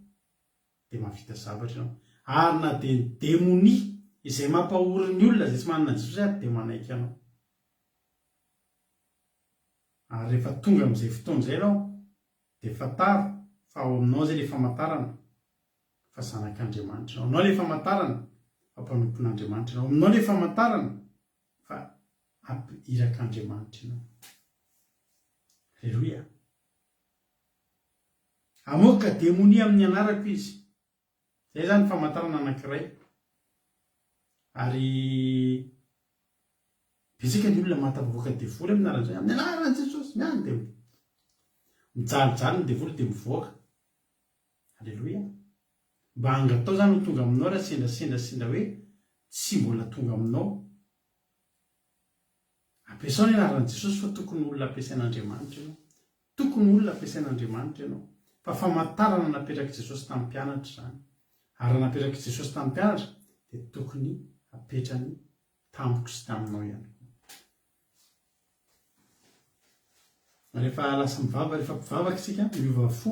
A: dia mahavita zavatra ianao. Ary na dia ny demonia izay mampahory ny olona izay tsy manana an'i Jesosy ary dia manaiky anao. Ary rehefa tonga amin'izay fotoana izay ianao dia fantaro fa ao aminao izay ilay famantarana fa zanak'Andriamanitra ianao. Aminao ilay famantarana fa mpanompon'Andriamanitra ianao. Aminao ilay famantarana fa irak'Andriamanitra ianao. Aleloia. Hamoaka demonia amin'ny anarako izy. Izay izany famantarana anankiray. Ary betsaka ny olona mahatafavoaka devoly amin'ny anaran'i Jesosy. Amin'ny anaran'i Jesosy, miany dia mijalijaly ny devoly dia mivoaka. Aleloia. Mba angatao izany ho tonga aminao raha sendra sendra sendra hoe tsy mbola tonga aminao. Ampiasao ny anaran'i Jesosy fa tokony ho olona ampiasain'Andriamanitra ianao. Tokony ho olona ampiasain'Andriamanitra ianao. Fa famantarana napetrak'i Jesosy tamin'ny mpianatra izany. Ary raha napetrak'i Jesosy tamin'ny mpianatra dia tokony hapetrany tamiko sy taminao ihany koa. Rehefa lasa mivavaka, rehefa mpivavaka isika, miova fo,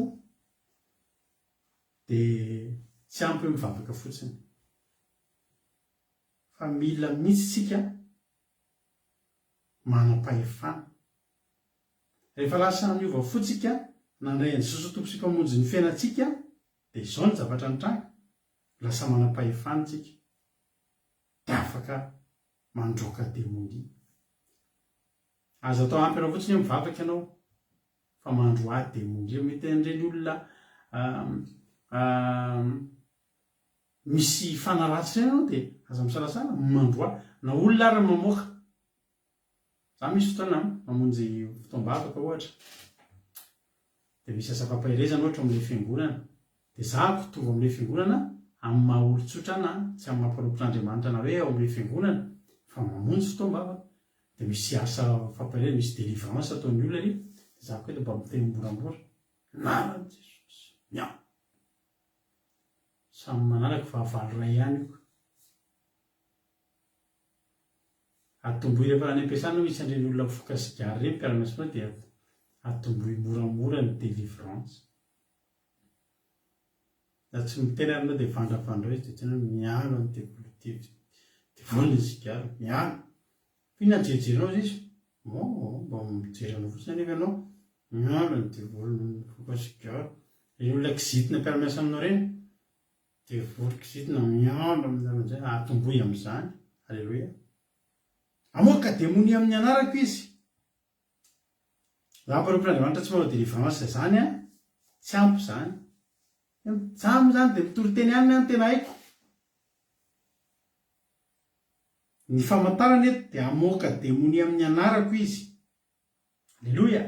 A: dia tsy ampy hoe mivavaka fotsiny. Fa mila mihitsy isika manam-pahefana. Rehefa lasa niova fo tsika, nandray an'i Jesosy ho Tompo sy Mpamonjy ny fiainantsika, dia izao ny zavatra nitranga, lasa manam-pahefana tsika, dia afaka mandroaka demonia. Aza atao ampy anao fotsiny hoe mivavaka ianao, fa mandroaha demonia. Mety an'ireny olona misy fanahy ratsy ireny ianao dia aza misalasala, mandroaha. Na olona ary mamoaka. Za misy fotoana mamonjy fotoam-bavaka ohatra, dia misy asa fampaherezana ohatra ao amin'ilay fiangonana, dia za ko tonga ao amin'ilay fiangonana amin'ny maha olon-tsotra na tsy amin'ny maha mpanompon'Andriamanitra na hoe ao amin'ilay fiangonana fa mamonjy fotoam-bavaka, dia misy asa fampaherezana, misy délivrance ataon'ny olona ary, dia za koa eto mba miteny moramora, anaran'i Jesosy, miao! Samy manaraka fahavalo iray ihany io ka. Atombohy rehefa any am-piasana misy an'ireny olona mifoka sigara ireny mpiara-miasa aminao dia atombohy moramora ny délivrance. Na tsy miteny ary ianao dia vandravandrao izy dia tena hoe miala ny devoly devoly ny sigara, miala. Fa inona no jerijerenao hozy izy? Oh, mba mijery anao fotsiny anefa ianao, miala ny devoly mifoka sigara. Ireny olona kizitina mpiara-miasa aminao ireny, Devoly kizitina miandry amin'ny anaran'izay, atombohy amin'izany. Aleloia. Hamoaka demonia amin'ny anarako izy. Raha mpanompon'Andriamanitra tsy manao délivrance izany an, tsy ampy izany. Za moa izany dia mitory teny ihany ny tena haiko. Ny famantarana eto dia hamoaka demonia amin'ny anarako izy. Aleloia.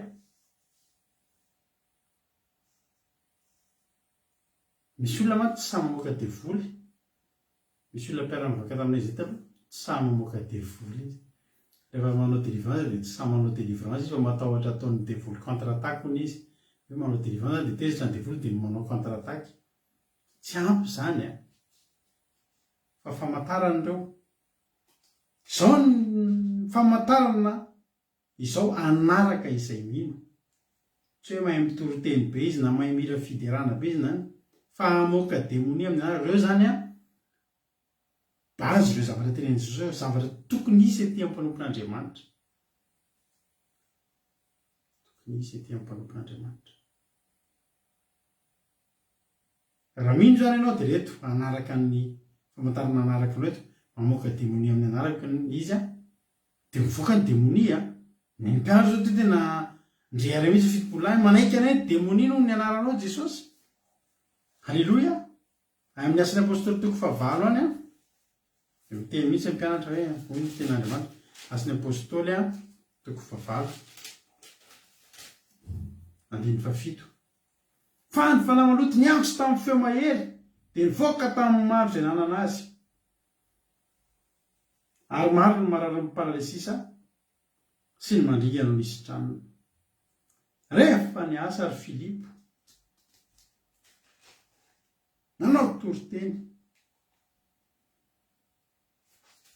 A: Misy olona mantsy tsy sahy mamoaka devoly. Misy olona mpiara-mivaka taminay izay taloha, tsy sahy mamoaka devoly izy. Rehefa manao délivrance dia tsy sahy manao délivrance izy fa matahotra ataon'ny devoly contre attaque hono izy. Hoe manao délivrance dia tezitra ny devoly dia manao contre attaque. Tsy ampy izany an! Fa famantarana ireo. Izao ny famantarana Izao hanaraka izay mino. Tsy hoe mahay mitory teny be izy na mahay mihira fiderana be izy na fa hamoaka demonia amin'ny anarany. Ireo izany an, base ireo zavatra tenenin'i Jesosy ireo, zavatra tokony hisy ety amin'ny mpanompon'Andriamanitra. Tokony hisy ety amin'ny mpanompon'Andriamanitra. Raha mino izany ianao dia ireto hanaraka ny famantarana hanaraka anao eto, mamoaka demonia amin'ny anarako izy an, Dia mivoaka ny demonia a! Ny mpianatra zao ty tena ndrehareha mihitsy 70 lahy manaiky anay ny demonia noho ny anaranao Jesosy. Aleloia! Any amin'ny Asan'ny Apostoly toko fahavalo any an, dia miteny mihitsy ny mpianatra hoe hoy ny tenin'Andriamanitra, Asan'ny Apostoly an, toko fahavalo, andininy fahafito. Fa ny fanahy maloto niantso tamin'ny feo mahery. Dia nivoaka tamin'ny maro izay nanana azy. Ary maro ny mararin'ny paralysisa sy ny mandringa no nisitranina. Rehefa niasa ry Filipo, nanao toriteny,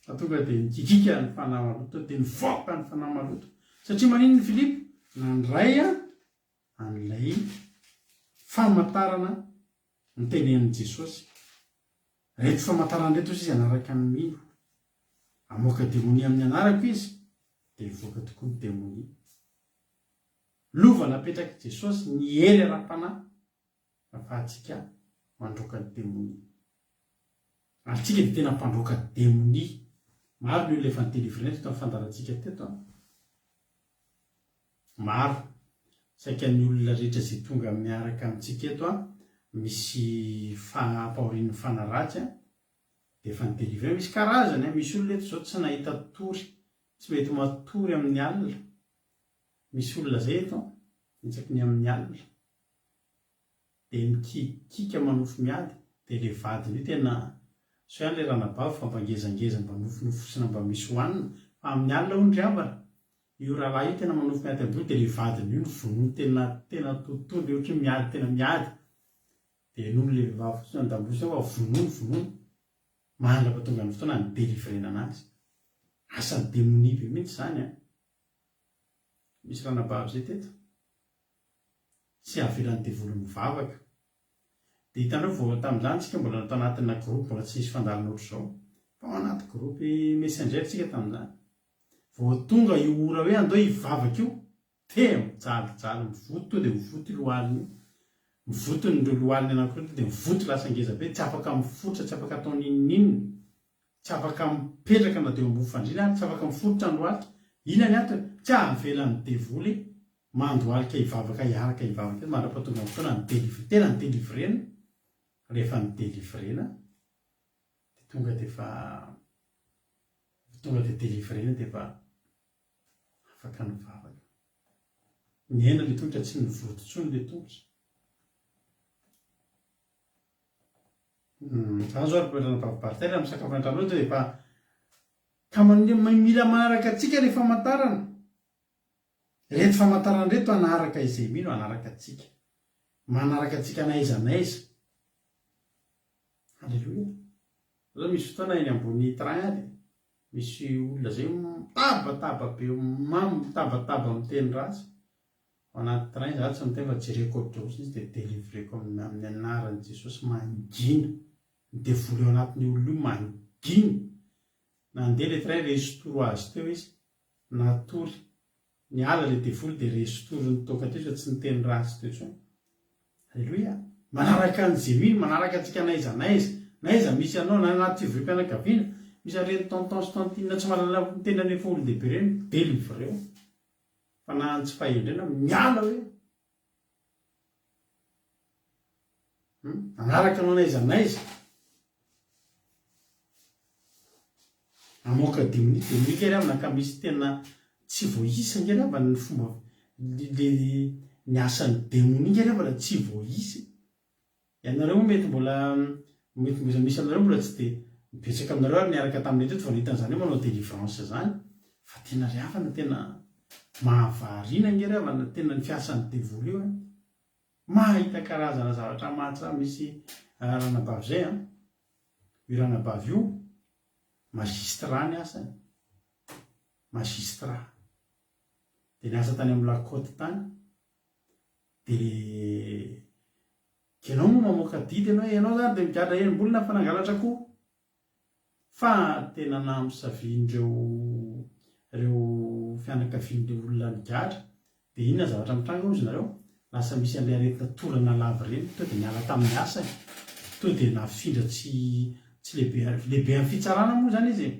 A: fa tonga dia nikikika ny fanahy maloto, dia nivoaka ny fanahy maloto. Satria maninona i Filipo? Nandray an'ilay famantarana notenenin'i Jesosy. Ireto famantarana ireto hozy izy hanaraka ny mino. Hamoaka demonia amin'ny anarako izy, dia hivoaka tokoa ny demonia. Lova napetrak'i Jesosy ny hery ara-panahy ahafahantsika mandroaka ny demonia. Ary tsika dia tena mpandroaka demonia. Maro ny olona efa ni-délivrer teto amin'ny fandaharantsika teto an. Maro. Saika ny olona rehetra izay tonga miaraka amintsika eto an, misy fampahorian'ny fanahy ratsy an, dia efa ni-délivrer. Misy karazany an, misy olona eto izao tsy nahita tory, tsy mety matory amin'ny alina. Misy olona izay eto an, isaky ny amin'ny alina. Dia mikikiaka manofy miady, dia ilay vadiny io tena sao ihany ilay ranabavy fa mba ngezangeza mba nofinofosina mba misy hohanina fa amin'ny alina hono ry havana, io rahalahy io tena manofy miady ambony dia ilay vadiny io no vonoiny tena tena totohondry ohatry ny miady tena miady dia henoiny ilay vehivavy fotsiny an-damosina ao fa vonoiny vonoiny mandrapa tonga ny fotoana ni-delivrena anazy. Asan'ny demonia be mihitsy izany an! Misy ranabavy izay teto. Tsy avelan'ny devoly mivavaka. Dia hitanareo vao tamin'izany tsika mbola tao anatina groupe mbola tsy nisy fandalana ohatr'izao. Fa ao anaty groupe messenger tsika tamin'izany. Vao tonga io ora hoe andao hivavaka io, dia mijalijaly mivoto tonga dia mivoto io lohaliny io. Mivoto ny ireo lohaliny anankiroa tonga dia mivoto lasa ngeza be, tsy afaka miforitra, tsy afaka atao n'inon'inona. Tsy afaka mipetraka na dia eo ambony fandriana ary, tsy afaka miforitra ny lohalika. Inona ny antony? Tsy avelan'ny devoly mandohalika hivavaka hiaraka hivavaka eo mandra-pahatonga ny fotoana ny delivre tena ny delivrena rehefa ny delivrena dia tonga dia efa tonga dia delivrena dia efa afaka nivavaka nihena le tongotra tsy nivoto intsony le tongotra Zany zao ry ranabavy Barthel amin'ny sakafo any an-trano eo dia efa ka mila manaraka antsika ilay famantarana. Ireto famantarana ireto hanaraka izay mino hanaraka antsika. Manaraka antsika n'aiza n'aiza. Alléluia. Zao misy fotoana eny ambony train dia misy olona zay mitabataba be mamo mitabataba miteny ratsy. Ao anaty train za tsy miteny fa jereko ohatr'izao fotsiny izy dia delivreko amin'ny amin'ny anaran'i Jesosy mangina. Ny devoly ao anatin'io olona io mangina. Nandeha ilay train restour azy teo izy, natory. Niala ilay devoly dia restour ny toaka teo izy fa tsy niteny ratsy teo intsony. Alléluia. Manaraka an'i Jemima, manaraka antsika n'aiza n'aiza. N'aiza misy anao, na anaty fivoriam-pianakaviana, misy an'ireny tonton sy tantine tsy mahalala ny tenany efa olon-dehibe ireny, delivreo. Fanahin'ny tsy fahendrena miala hoe hum hanaraka anao n'aiza n'aiza. Hamoaka demonia, demonia nge ry havana ka misy tena tsy voaisa nge ry havana ny fomba le ny asan'ny demonia nge ry havana tsy voaisa e. Ianareo moa mety mbola mety mbola misy aminareo mbola tsy dia betsaka aminareo ary niaraka taminay teto vao nahita an'izany hoe manao délivrance izany fa tena ry havana tena mahavariana ange ry havana tena ny fiasan'ny devoly io an! Mahita karazana zavatra mahatsiravina misy ranabavy izay an! Io ranabavy io magistrat ny asany magistrat dia niasa tany amin'ny la côte tany Dia ianao moa mamoaka didy ianao hoe ianao izany dia migadra enim-bolana fa nangalatra akoho. Fa tena namosavian'ireo ireo fianakavian'ilay olona nigadra. Dia inona zavatra mitranga hozy nareo? Lasa misy an'ilay aretina torana lava ireny, tonga dia niala tamin'ny asany, tonga dia nafindra tsy tsy lehibe lehibe amin'ny fitsarana moa izany izy e.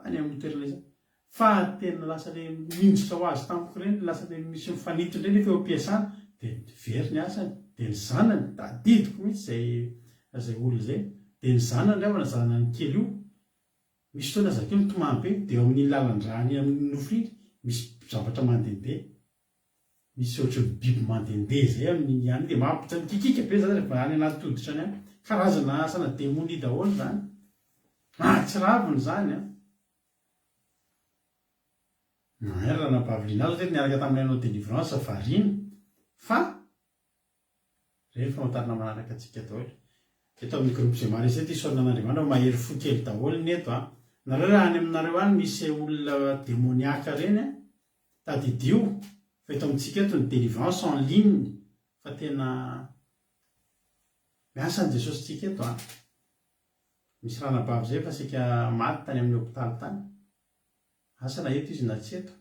A: Any amin'ny toerana izay. Fa tena lasa le mihinjitra ho azy tampoka ireny, lasa le misy mifanintona ireny rehefa eo am-piasana, dia very ny asany, dia ny zanany, tadidiko mihitsy izay izay olona izay, dia ny zanany ry havana, zanany kely io, misy fotoana zakeo mitomany be, dia eo amin'iny lalan-drà any amin'ny nofony iny, misy zavatra mandehandeha. Misy ohatran'ny biby mandehandeha izay amin'iny ihany dia mampita mikikiaka be zany rehefa any anaty hoditra any an. Karazana asana demonia daholo izany. Mahatsiravina izany an! Nahay ry ranabavy Lina zao teto niaraka taminay nanao délivrance variana fa reny famantarana manaraka antsika daholo. Eto amin'ny groupe izay maharesy eto isaorana an'Andriamanitra fa mahery fo kely daholo ny eto an! Nareo raha any aminareo any misy olona demoniaka reny an! Tadidio fa eto amintsika eto ny délivrance en ligne fa tena miasa ny Jesosy tsika eto an! Misy ranabavy izay efa saika maty tany amin'ny hopitaly tany. Asa na eto izy na tsy eto.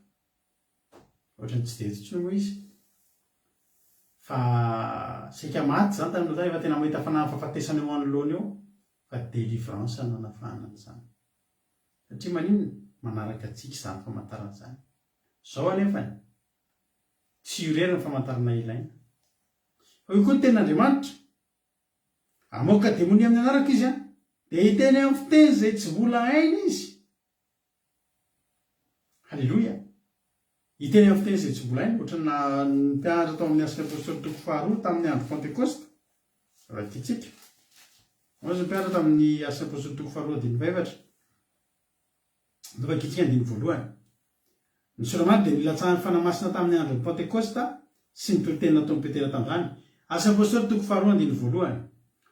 A: Ohatran'ny tsy dia eto intsony moa izy. Fa saika maty izany tany amin'ny hopitaly, efa tena mahita fanahy fahafatesana eo anoloana eo, fa délivrance no nanafahana an'izany. Satria maninona? Manaraka antsika izany famantarana izany. Izao anefany, tsy io irery ny famantarana ilaina. Fa io koa ny tenin'Andriamanitra. Hamoaka demonia amin'ny anarako izy an, dia hiteny amin'ny fiteny izay tsy mbola hainy izy. Haleloia! Hiteny amin'ny fiteny izay tsy mbola hainy, ohatran'ny nampianatra tao amin'ny Asan'ny Apostoly toko faharoa tamin'ny andro Pentekosta. Vakintsika. Hoy izy mpianatra tamin'ny Asan'ny Apostoly toko faharoa andininy fahefatra. Novakintsika andininy voalohany. Ny Soramany dia nilatsahan'ny Fanahy Masina tamin'ny andron'ny Pentekosta sy ny toriteny nataon'i Petera tamin'izany. Asa Apostoly toko faharoa andininy voalohany.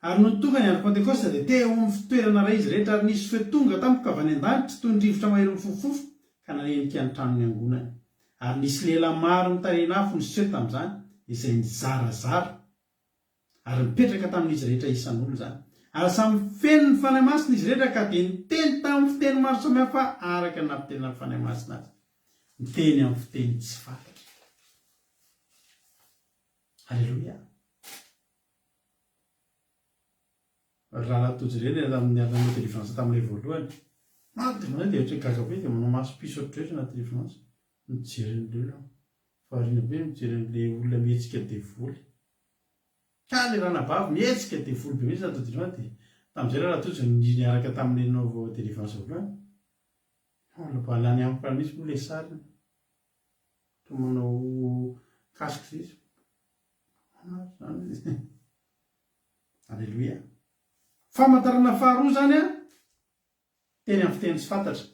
A: Ary nony tonga ny andro Pentekosta dia teo amin'ny fitoerana iray izy rehetra ary nisy feo tonga tampoka avy any an-danitra toy ny rivotra mahery mifofofofo ka nanenika ny trano niangonany. Ary nisy lela maro nitarehin'afo niseho tamin'izany izay nizarazara. Ary nipetraka tamin'izy rehetra isan'olona izany. Ary samy feno ny Fanahy Masina izy rehetra ka dia niteny tamin'ny fiteny maro samihafa araka ny nampitenenan'ny Fanahy Masina azy. Miteny amin'ny fiteny tsy fantatra. Aleloia. Ry rahalahy Tojo ireny raha tamin'ny niaraka nanao délivrance taminay voalohany. Maro dia manao dia ohatran'ny gaga be dia manao maso piso ohatr'izao anaty délivrance. Mijery an'ilay olona aho. Variana be mijery an'ilay olona mihetsika devoly. Ka le ranabavy mihetsika devoly be mihitsy natao délivrance dia tamin'izay raha Tojo niaraka tamin'ny nanaovao délivrance voalohany. Mbola mba lany amiko any mihitsy moa le sariny. Toa manao casque zay izy. Zany izy. Alléluia. Famantarana faharoa zany an, teny amin'ny fiteny tsy fantatra.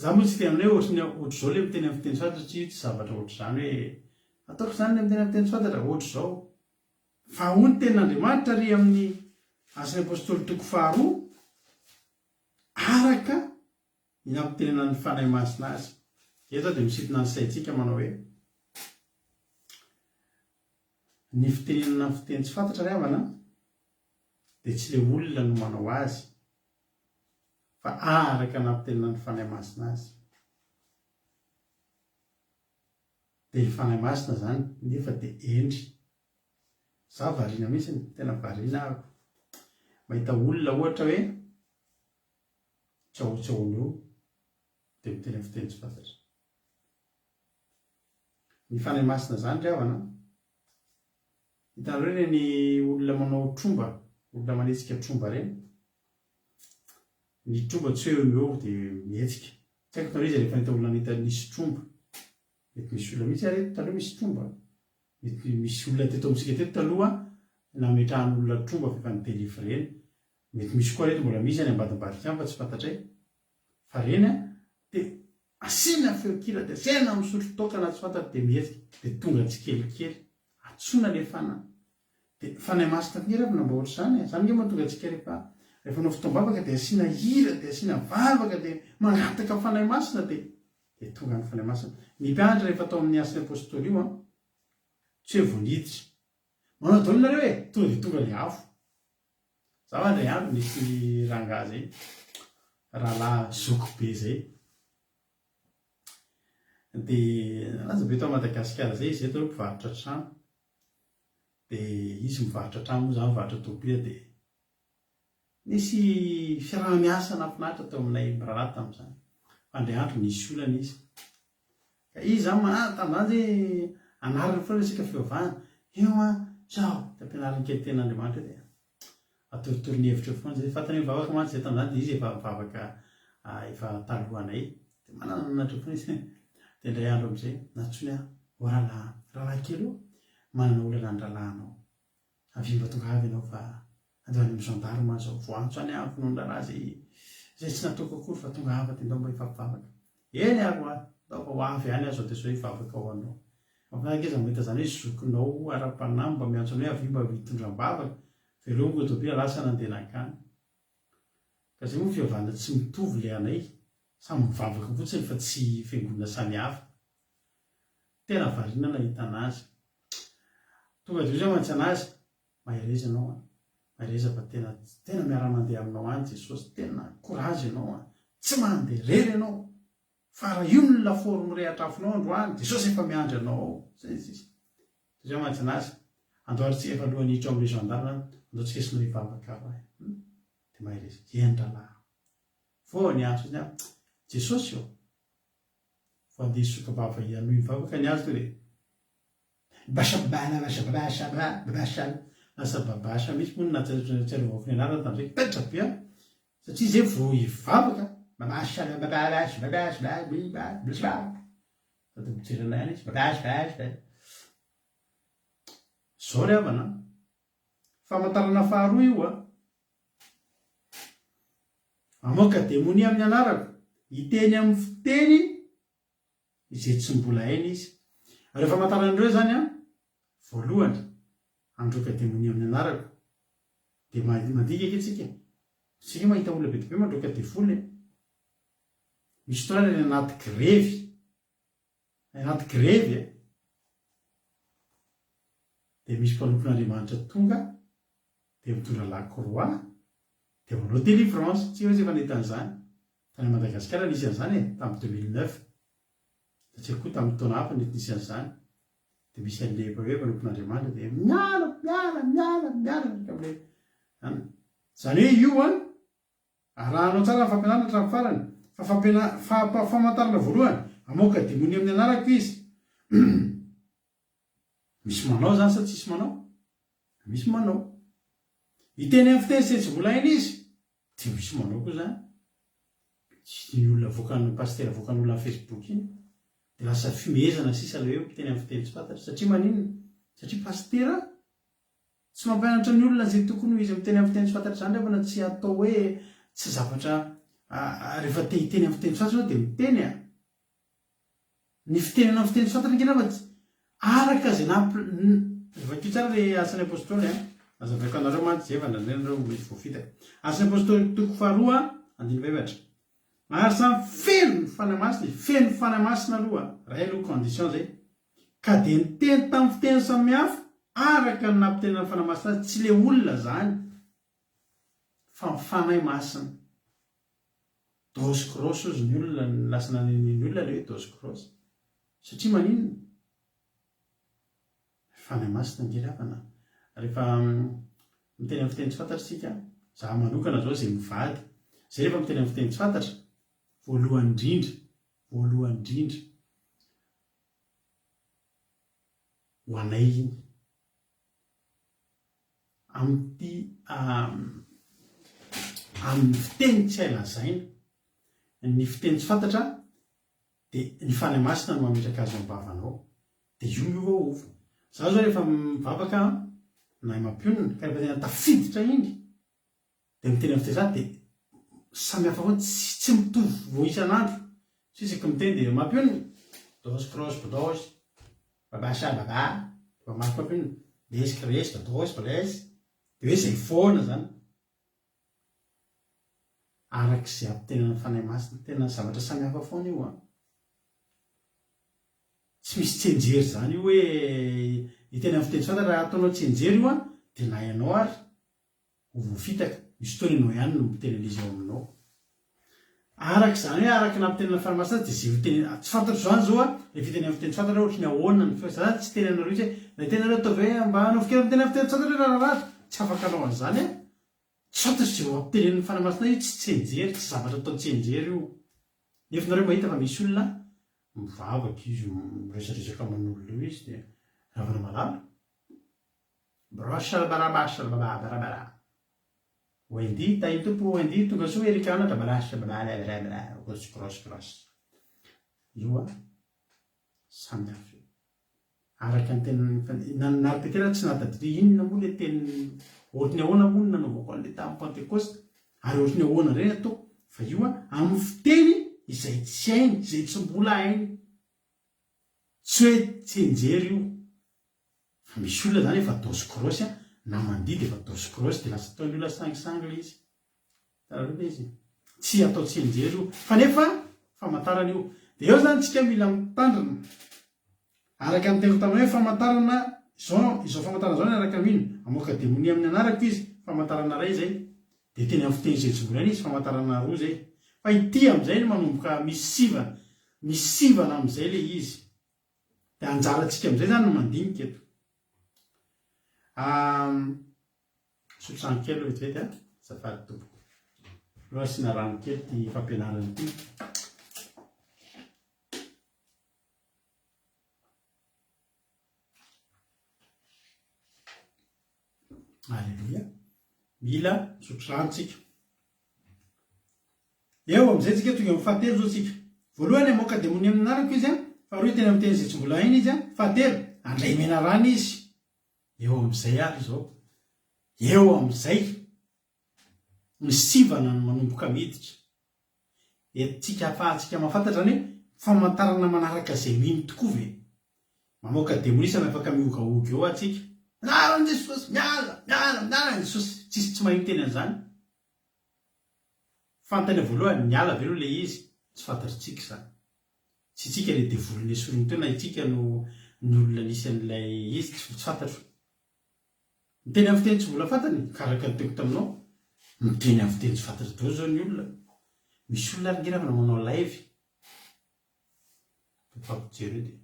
A: Za moa tsy te hanao hoe ohatry ny ohatr'izao le miteny amin'ny fiteny tsy fantatra satria tsy zavatra ohatr'izany hoe ataoko izany le miteny amin'ny fiteny tsy fantatra, ohatr'izao. Fa hoy ny tenin'Andriamanitra ary amin'ny Asan'ny Apostoly toko faharoa, araka ny nampitenenan'ny Fanahy Masina azy. Eto aho dia misintona ny saintsika manao hoe, ny fitenenana amin'ny fiteny tsy fantatra ry havana dia tsy ilay olona no manao azy fa araka ny nampitenenan'ny Fanahy Masina azy. Dia ny Fanahy Masina izany nefa dia hendry. Za variana mihitsy, tena variana aho mahita olona ohatra hoe Tsaotsaony eo dia miteny amin'ny fiteny tsy fantatra. Ny Fanahy Masina izany ry havana an! Hitanareo ireny olona manao tromba, olona manetsika tromba ireny? Ny tromba tsy hoe eo no eo dia mihetsika. Tsy haiko nareo iza rehefa nahita olona nahita nisy tromba. Mety misy olona mihitsy ary eto taloha misy tromba. Mety misy olona teto amintsika teto taloha nametrahan'olona tromba fa efa ni-delivrena. Mety misy koa reto mbola misy any ambadimbadika any fa tsy fantatray fa reny an de asiana feon-kira de asiana misotro toaka na tsy fantatra de mihetsika de tonga tsikelikely antsoina le fanahy de fanahy masina koa nge ravina mba ohatr'izany e zany nge mahatonga antsika rehefa rehefa hanao fotoam-bavaka de asiana hira de asiana vavaka de mangataka fanahy masina de de tonga ny fanahy masina ny mpianatra rehefa tao amin'ny asan'ny apostoly io an tsy hoe vao niditra manao daholo nareo e tonga de tonga le afo Za va indray andro nisy rangahy zay, rahalahy zoky be zay, de nalaza be tao Madagasikara zay izy zay taloha mpivarotra trano, de izy mivarotra trano moa za mivarotra tômôbila de nisy fiaraha-miasa nahafinaritra teo aminay mirahalahy tamin'izany, fa indray andro nisy olana izy, Ka izy zany ma tamin'izany zay anariny foana resaka fivavahana, eo an, zao, de ampianariny kely tenin'Andriamanitra eo dia atoritoriny hevitra eo foana zay, fantany hoe mivavaka mantsy zay tamin'izany dia izy efa mivavaka efa talohanay, dia manananatra eo foana izy, dia indray andro amin'izay nantsoiny aho, ô rahalahy, rahalahy kely ô, manana olana ny rahalahinao. Avia mba tongava ianao fa andeha any amin'ny gendarme aho izao. Voaantso any aho noho ny raharaha izay izay tsy nataoko akory fa tongava dia ndao mba hifampivavaka. Eny ary hoa, ndao fa ho avy any aho izao dia izao hivavaka ho anao. Mahafinaritra ange izany mahita izany hoe zokinao ara-panahy mba miantso anao hoe avia mba hitondra am-bavaka. Velomiko Tobia lasa nandeha nankany. Ka izay moa fivavahana tsy mitovy ilay anay, samy mivavaka fotsiny fa tsy fiangonana samy hafa. Tena variana nahita anazy. Tonga dia hoy za mantsy anazy, mahereza ianao an, mahereza fa tena tena miara-mandeha aminao any Jesosy, tena courage ianao an, tsy mandeha irery ianao, fa raha io ny lafaoro mirehatra afonao androany, Jesosy efa miandry anao ao, zay ny sisa. Dia hoy za mantsy anazy, andao ary tsika efa alohan'ny hiditra ao amin'ilay gendarme, andao tsika sinoa hivavaka ary ahy. Hum? Dia mahereza. Eny rahalahy. Vao niantso azy aho, Jesosy ô! Vao handeha hisoka-bava hanohy hivavaka ny azy tonga dia Bashabala-bashabashababasha Lasa babasha mihitsy moa no nahatsiarovako ny anarany tamin'izay. Taitra be aho satria izay vao hivavaka babashababashababashababasha Sady mijery anay any izy babashabasha. Izao ry havana an! Famantarana faharoa io an! Hamoaka demonia amin'ny anarako, hiteny amin'ny fiteny izay tsy mbola hainy izy. Ireo famantarana ireo izany an, voalohany, handroaka demonia amin'ny anarako. Dia mandika ange tsika. Tsika mahita olona be dia be mandroaka devoly e. Misy fotoana any anaty grevy, any anaty grevy e, dia misy mpanompon'Andriamanitra tonga dia mitondra la croix dia manao délivrance. Tsika ve tsy efa nahita an'izany? Tany Madagasikara nisy an'izany e, tamin'ny 2009. Satria koa tamin'ny taona hafa nety nisy an'izany. Dia misy an'ilay hoe mpanompon'Andriamanitra dia miala, miala, miala, miala miaraka amin'ilay an. Izany hoe io an, Arahanao tsara ny fampianarana hatramin'ny farany, fa fampiana, fa, famantarana voalohany, hamoaka demonia amin'ny anarako izy. Misy manao izany sa tsisy manao? Misy manao. Hiteny amin'ny fiteny izay tsy mbola hainy izy? Dia misy manao koa izany. Ny olona avoakan'ny pasitera avoakan'ny olona amin'ny Facebook iny, dia lasa fihomehezana sisa ilay hoe miteny amin'ny fiteny tsy fantatra. Satria maninona? Satria pasitera Tsy mampianatra ny olona izay tokony ho izy miteny amin'ny fiteny tsy fantatra izany rehefa na tsy atao hoe tsy zavatra rehefa te hiteny amin'ny fiteny tsy fantatra ianao dia miteny a! Ny fitenena amin'ny fiteny tsy fantatra ange nefa tsy araka izay nampi vakio tsara ilay Asan'ny Apostoly a! Azavaiko anareo mantsy izay fa indraindray nareo mety voafitaka. Asan'ny Apostoly toko faharoa andininy fahefatra. Ary samy feno ny Fanahy Masina izy, feno Fanahy Masina aloha, ray aloha condition izay, Ka dia niteny tamin'ny fiteny samihafa araka ny nampitenenan'ny Fanahy Masina azy, tsy ilay olona izany fa ny Fanahy Masina. Dos cross hozy ny olona, lasa naneneny ny olona ilay hoe dos cross. Satria maninona? Fanahy Masina ange ry havana. Rehefa miteny amin'ny fiteny tsy fantatra isika, izaho manokana izao izay mivady, izay rehefa miteny amin'ny fiteny tsy fantatra, voalohany indrindra, voalohany indrindra, ho anay iny. Amin'ity amin'ny fiteny tsy hay lazaina, ny fiteny tsy fantatra dia ny Fanahy Masina no mametraka azy ao am-bavanao. Dia io miovaova. Za zao rehefa mivavaka na mampionona ka rehefa tena tafiditra iny Dia miteny amin'ny fiteny dia samy hafa foana, tsy tsy mitovy vao isan'andro. Tsy isaky miteny dia mampionona, dos cross bdos, baba sa baba, dia mamaky mampionona, les cres bdos bles, dia hoe izay foana izany. Araka izay ampitenenan'ny Fanahy Masina, tena zavatra samy hafa foana io an. Tsy misy tsianjery izany io hoe hiteny amin'ny fiteny tsy fantatra, raha ataonao tsianjery io an, dia na ianao ary ho voafitaka, misy fotoana ianao ihany no miteny an'izy ao aminao. Araka izany hoe araka ny nampitenenan'ny Fanahy Masina azy dia izay ho teny, tsy fantatro izany izao an, ilay fiteny amin'ny fiteny tsy fantatra hoe ohatry ny ahoana ny feo, za zany tsy hiteny anareo mihitsy hoe na hiteny nareo ataovy hoe mba hanaovy kely miteny amin'ny fiteny tsy fantatra hoe raharaha, tsy afaka hanao an'izany aho, tsy fantatro izay ho ampitenenin'ny Fanahy Masina io, tsy tsianjery, tsy zavatra atao tsianjery io. Nefa nareo mahita fa misy olona mivavaka izy, miresadresaka aman'olona eo izy dia ravana malala. Broshalbarabashalbabarabara Wendy, tahin'ny Tompo Wendy, tonga soa Erika anatra brashalbarabara gross gross gross. Io a, samy hafa io. Araka ny tenin'ny, na na ry Petera tsy nahatadidy hoe inona moa ilay teny, ohatry ny ahoana moa no nanaovako an'ilay tamin'ny Pantekosta, ary ohatry ny ahoana indray ny ataoko, fa io an, amin'ny fiteny izay tsy hainy, izay tsy mbola hainy. Tsy hoe tsianjery io, fa misy olona izany efa dose grosse an, na mandihy dia efa dose grosse dia lasa ataon'ny olona sangisangy ilay izy. Hitanareo ilay izy? Tsy atao tsianjery io, fa nefa famantarana io. Dia eo izany tsika mila mitandrina. Araka ny teniko taminao hoe famantarana izao, izao famantarana izao ny araka mino, hamoaka demonia amin'ny anarako izy, famantarana iray izay. Dia teny amin'ny fiteny izay tsy mbola hainy izy, famantarana roa izay. Fa ity amin'izay no manomboka misy sivana, misy sivana amin'izay ilay izy. Dia anjarantsika amin'izay izany no mandinika eto. Misotro rano kely aloha vetivety a, azafady tompoko. Aleo asiana rano kely ity fampianarana ity. Aleloia. Mila misotro rano tsika. Eo amin'izay tsika tonga amin'ny fahatelo izao tsika. Voalohany hamoaka demonia amin'ny anarako izy, faharoa hiteny amin'ny teny izay tsy mbola hainy izy, fahatelo handray menarana izy. Eo amin'izay ary izao, eo amin'izay ny sivana no manomboka miditra. Entintsika ahafahantsika mahafantatra izany hoe famantarana manaraka izay mino tokoa ve? Mamoaka demonia samy afaka mihogahoga eo atsika. Anaran'i Jesosy, miala, miala, miala Jesosy. Tsisy tsy mahay miteny an'izany. Fanontaniana voalohany, niala ve aloha ilay izy? Tsy fantatritsika izany. Tsy itsika ilay devoly nesoriny teo na itsika no ny olona nisy an'ilay izy, tsy fantatro. Miteny amin'ny fiteny tsy mbola fantany, ka araka ny teniko taminao, miteny amin'ny fiteny tsy fantatra daholo izao ny olona. Misy olona ary nge ravana manao live, mifampijery eo dia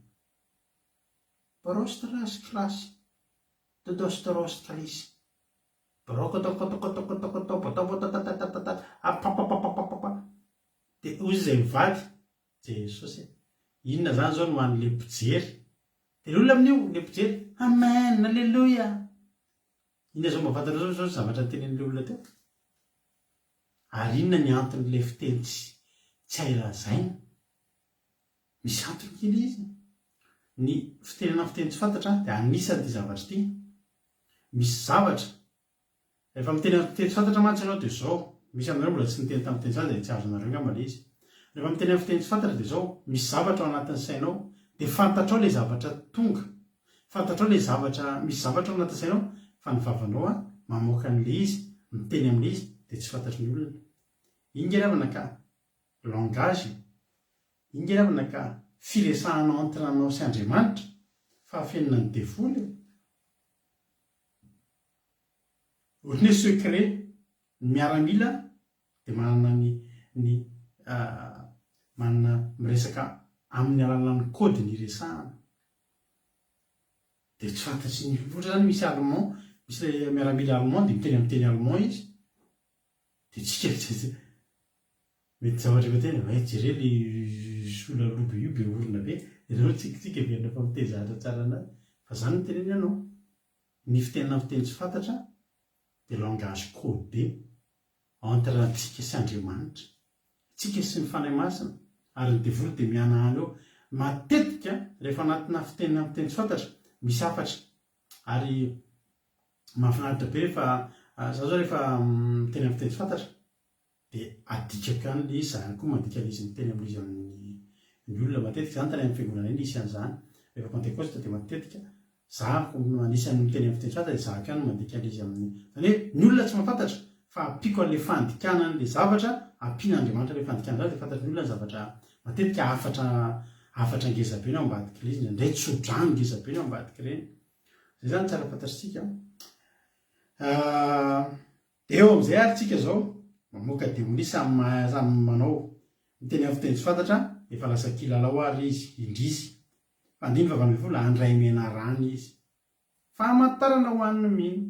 A: Brostras kras, dodostroskalis, brokotokotokotokotokotobotobototatatatata, apapapapapapa. Dia hoy izy izay mivady, Jesosy e! Inona izany izao no ho an'ilay mpijery? Dia ilay olona amin'io, ilay mpijery, Amen, Aleloia! Inona izao mba fantatrao izao ny zavatra notenenin'ilay olona teo? Ary inona ny anton'ilay fiteny tsy tsy hay lazaina? Misy antony kely izy. Ny fitenenana fiteny tsy fantatra dia anisan'ity zavatra ity. Misy zavatra Rehefa miteny amin'ny fiteny tsy fantatra mantsy ianao dia izao, misy aminareo mbola tsy niteny tamin'ny fiteny tsy fantatra dia tsy azonareo angamba ilay izy. Rehefa miteny amin'ny fiteny tsy fantatra dia izao, misy zavatra ao anatin'ny sainao dia fantatrao ilay zavatra tonga, fantatrao ilay zavatra, misy zavatra ao anatin'ny sainao fa ny vavanao mamoaka an'ilay izy, miteny amin'ilay izy dia tsy fantatry ny olona. Iny nge ry havana ka langage e! Iny nge ry havana ka firesahana entre anao sy Andriamanitra fa afenina ny devoly e! Ohatran'ny hoe secret, ny miaramila dia manana ny ny manana miresaka amin'ny alalan'ny code ny iresahana. Dia tsy fantatry ny ohatra izany misy allemand, misy ilay miaramila allemand dia miteny amin'ny teny allemand izy, dia tsika mety zavatra efa tena hoe jereo le sola aloha be io be orona be, dia nareo mitsikitsiky heverina fa miteny zavatra tsara anazy, fa zany no teneniny anao. Ny fitenena fiteny tsy fantatra dia langage codé entre antsika sy Andriamanitra, tsika sy ny Fanahy Masina, ary ny devoly dia mihanahana eo. Matetika rehefa anatina fitenena fiteny tsy fantatra, misy hafatra. Ary mahafinaritra be rehefa, za zao rehefa miteny amin'ny fiteny tsy fantatra, Dia adikako ihany ilay izy, za ihany koa mandika ilay izy miteny amin'ilay izy amin'ny ny olona. Matetika izany tany amin'ny fiangonana iny nisy an'izany. Rehefa Pantekosta dia matetika za anisan'ny miteny amin'ny fiteny sasany dia za ihany no mandika ilay izy amin'ny, izany hoe ny olona tsy mahafantatra fa ampiako an'ilay fandikana an'ilay zavatra, ampian'Andriamanitra ilay fandikana izany dia fantatry ny olona ny zavatra, matetika hafatra hafatra ngeza be no ao ambadik'ilay izy, indraindray tso-drano ngeza be no ao ambadik'ireny. Izay izany tsara fantatr'isika. Dia eo amin'izay ary tsika izao, mamoaka demonia samy mahay samy manao, miteny amin'ny fiteny tsy fantatra, efa lasa kilalao ary izy, indrisy. Fa andininy faha 18, handray menarana izy. Famantarana ho an'ny mino.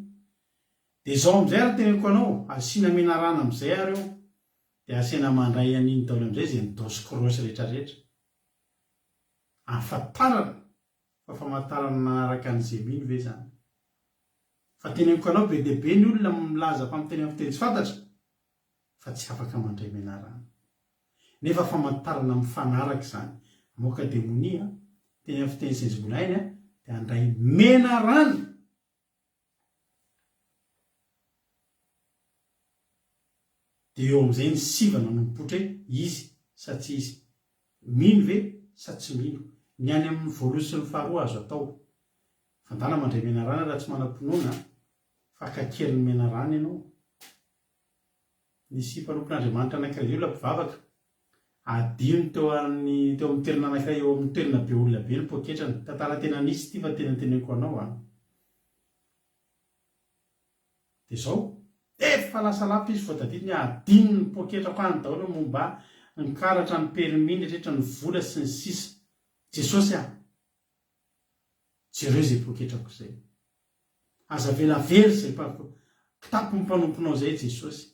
A: Dia izao amin'izay ary teneniko anao, asiana menarana amin'izay ary eo, dia asiana mandray an'iny daholo amin'izay izay midaosy cross rehetra rehetra. Ahafantarana fa famantarana manaraka an'izay mino ve izany? Fa teneniko anao be dia be ny olona milaza fa miteny amin'ny fiteny tsy fantatra fa tsy afaka mandray menarana. Nefa famantarana mifanaraka izany. Mamoaka demonia, miteny amin'ny fiteny izay tsy mbola hainy dia. Dia handray menarana. Dia eo amin'izay ny sivana no mipoitra hoe izy sa tsy izy. Mino ve sa tsy mino. Ny any amin'ny voalohany sy ny faharoa azo atao. Fandana mandray menarana raha tsy manam-pinoana fa kakerin'ny menarana ianao. Nisy mpanompon'Andriamanitra anankiray izay olona mpivavaka. Adino teo amin'ny teo amin'ny toerana anankiray eo amin'ny toerana be olona be ny poketrany. Tantara tena nisy ity fa tena teneniko anao an. Dia izao, efa lasa lavitra izy vao tadidiny hoe adino ny poketrako any daholo ny momba ahy, ny karatra, ny permis, ny rehetra, ny vola sy ny sisa. Jesosy ah! Jereo izay poketrako izay. Aza avela very izay kitapon'ny mpanomponao izay Jesosy.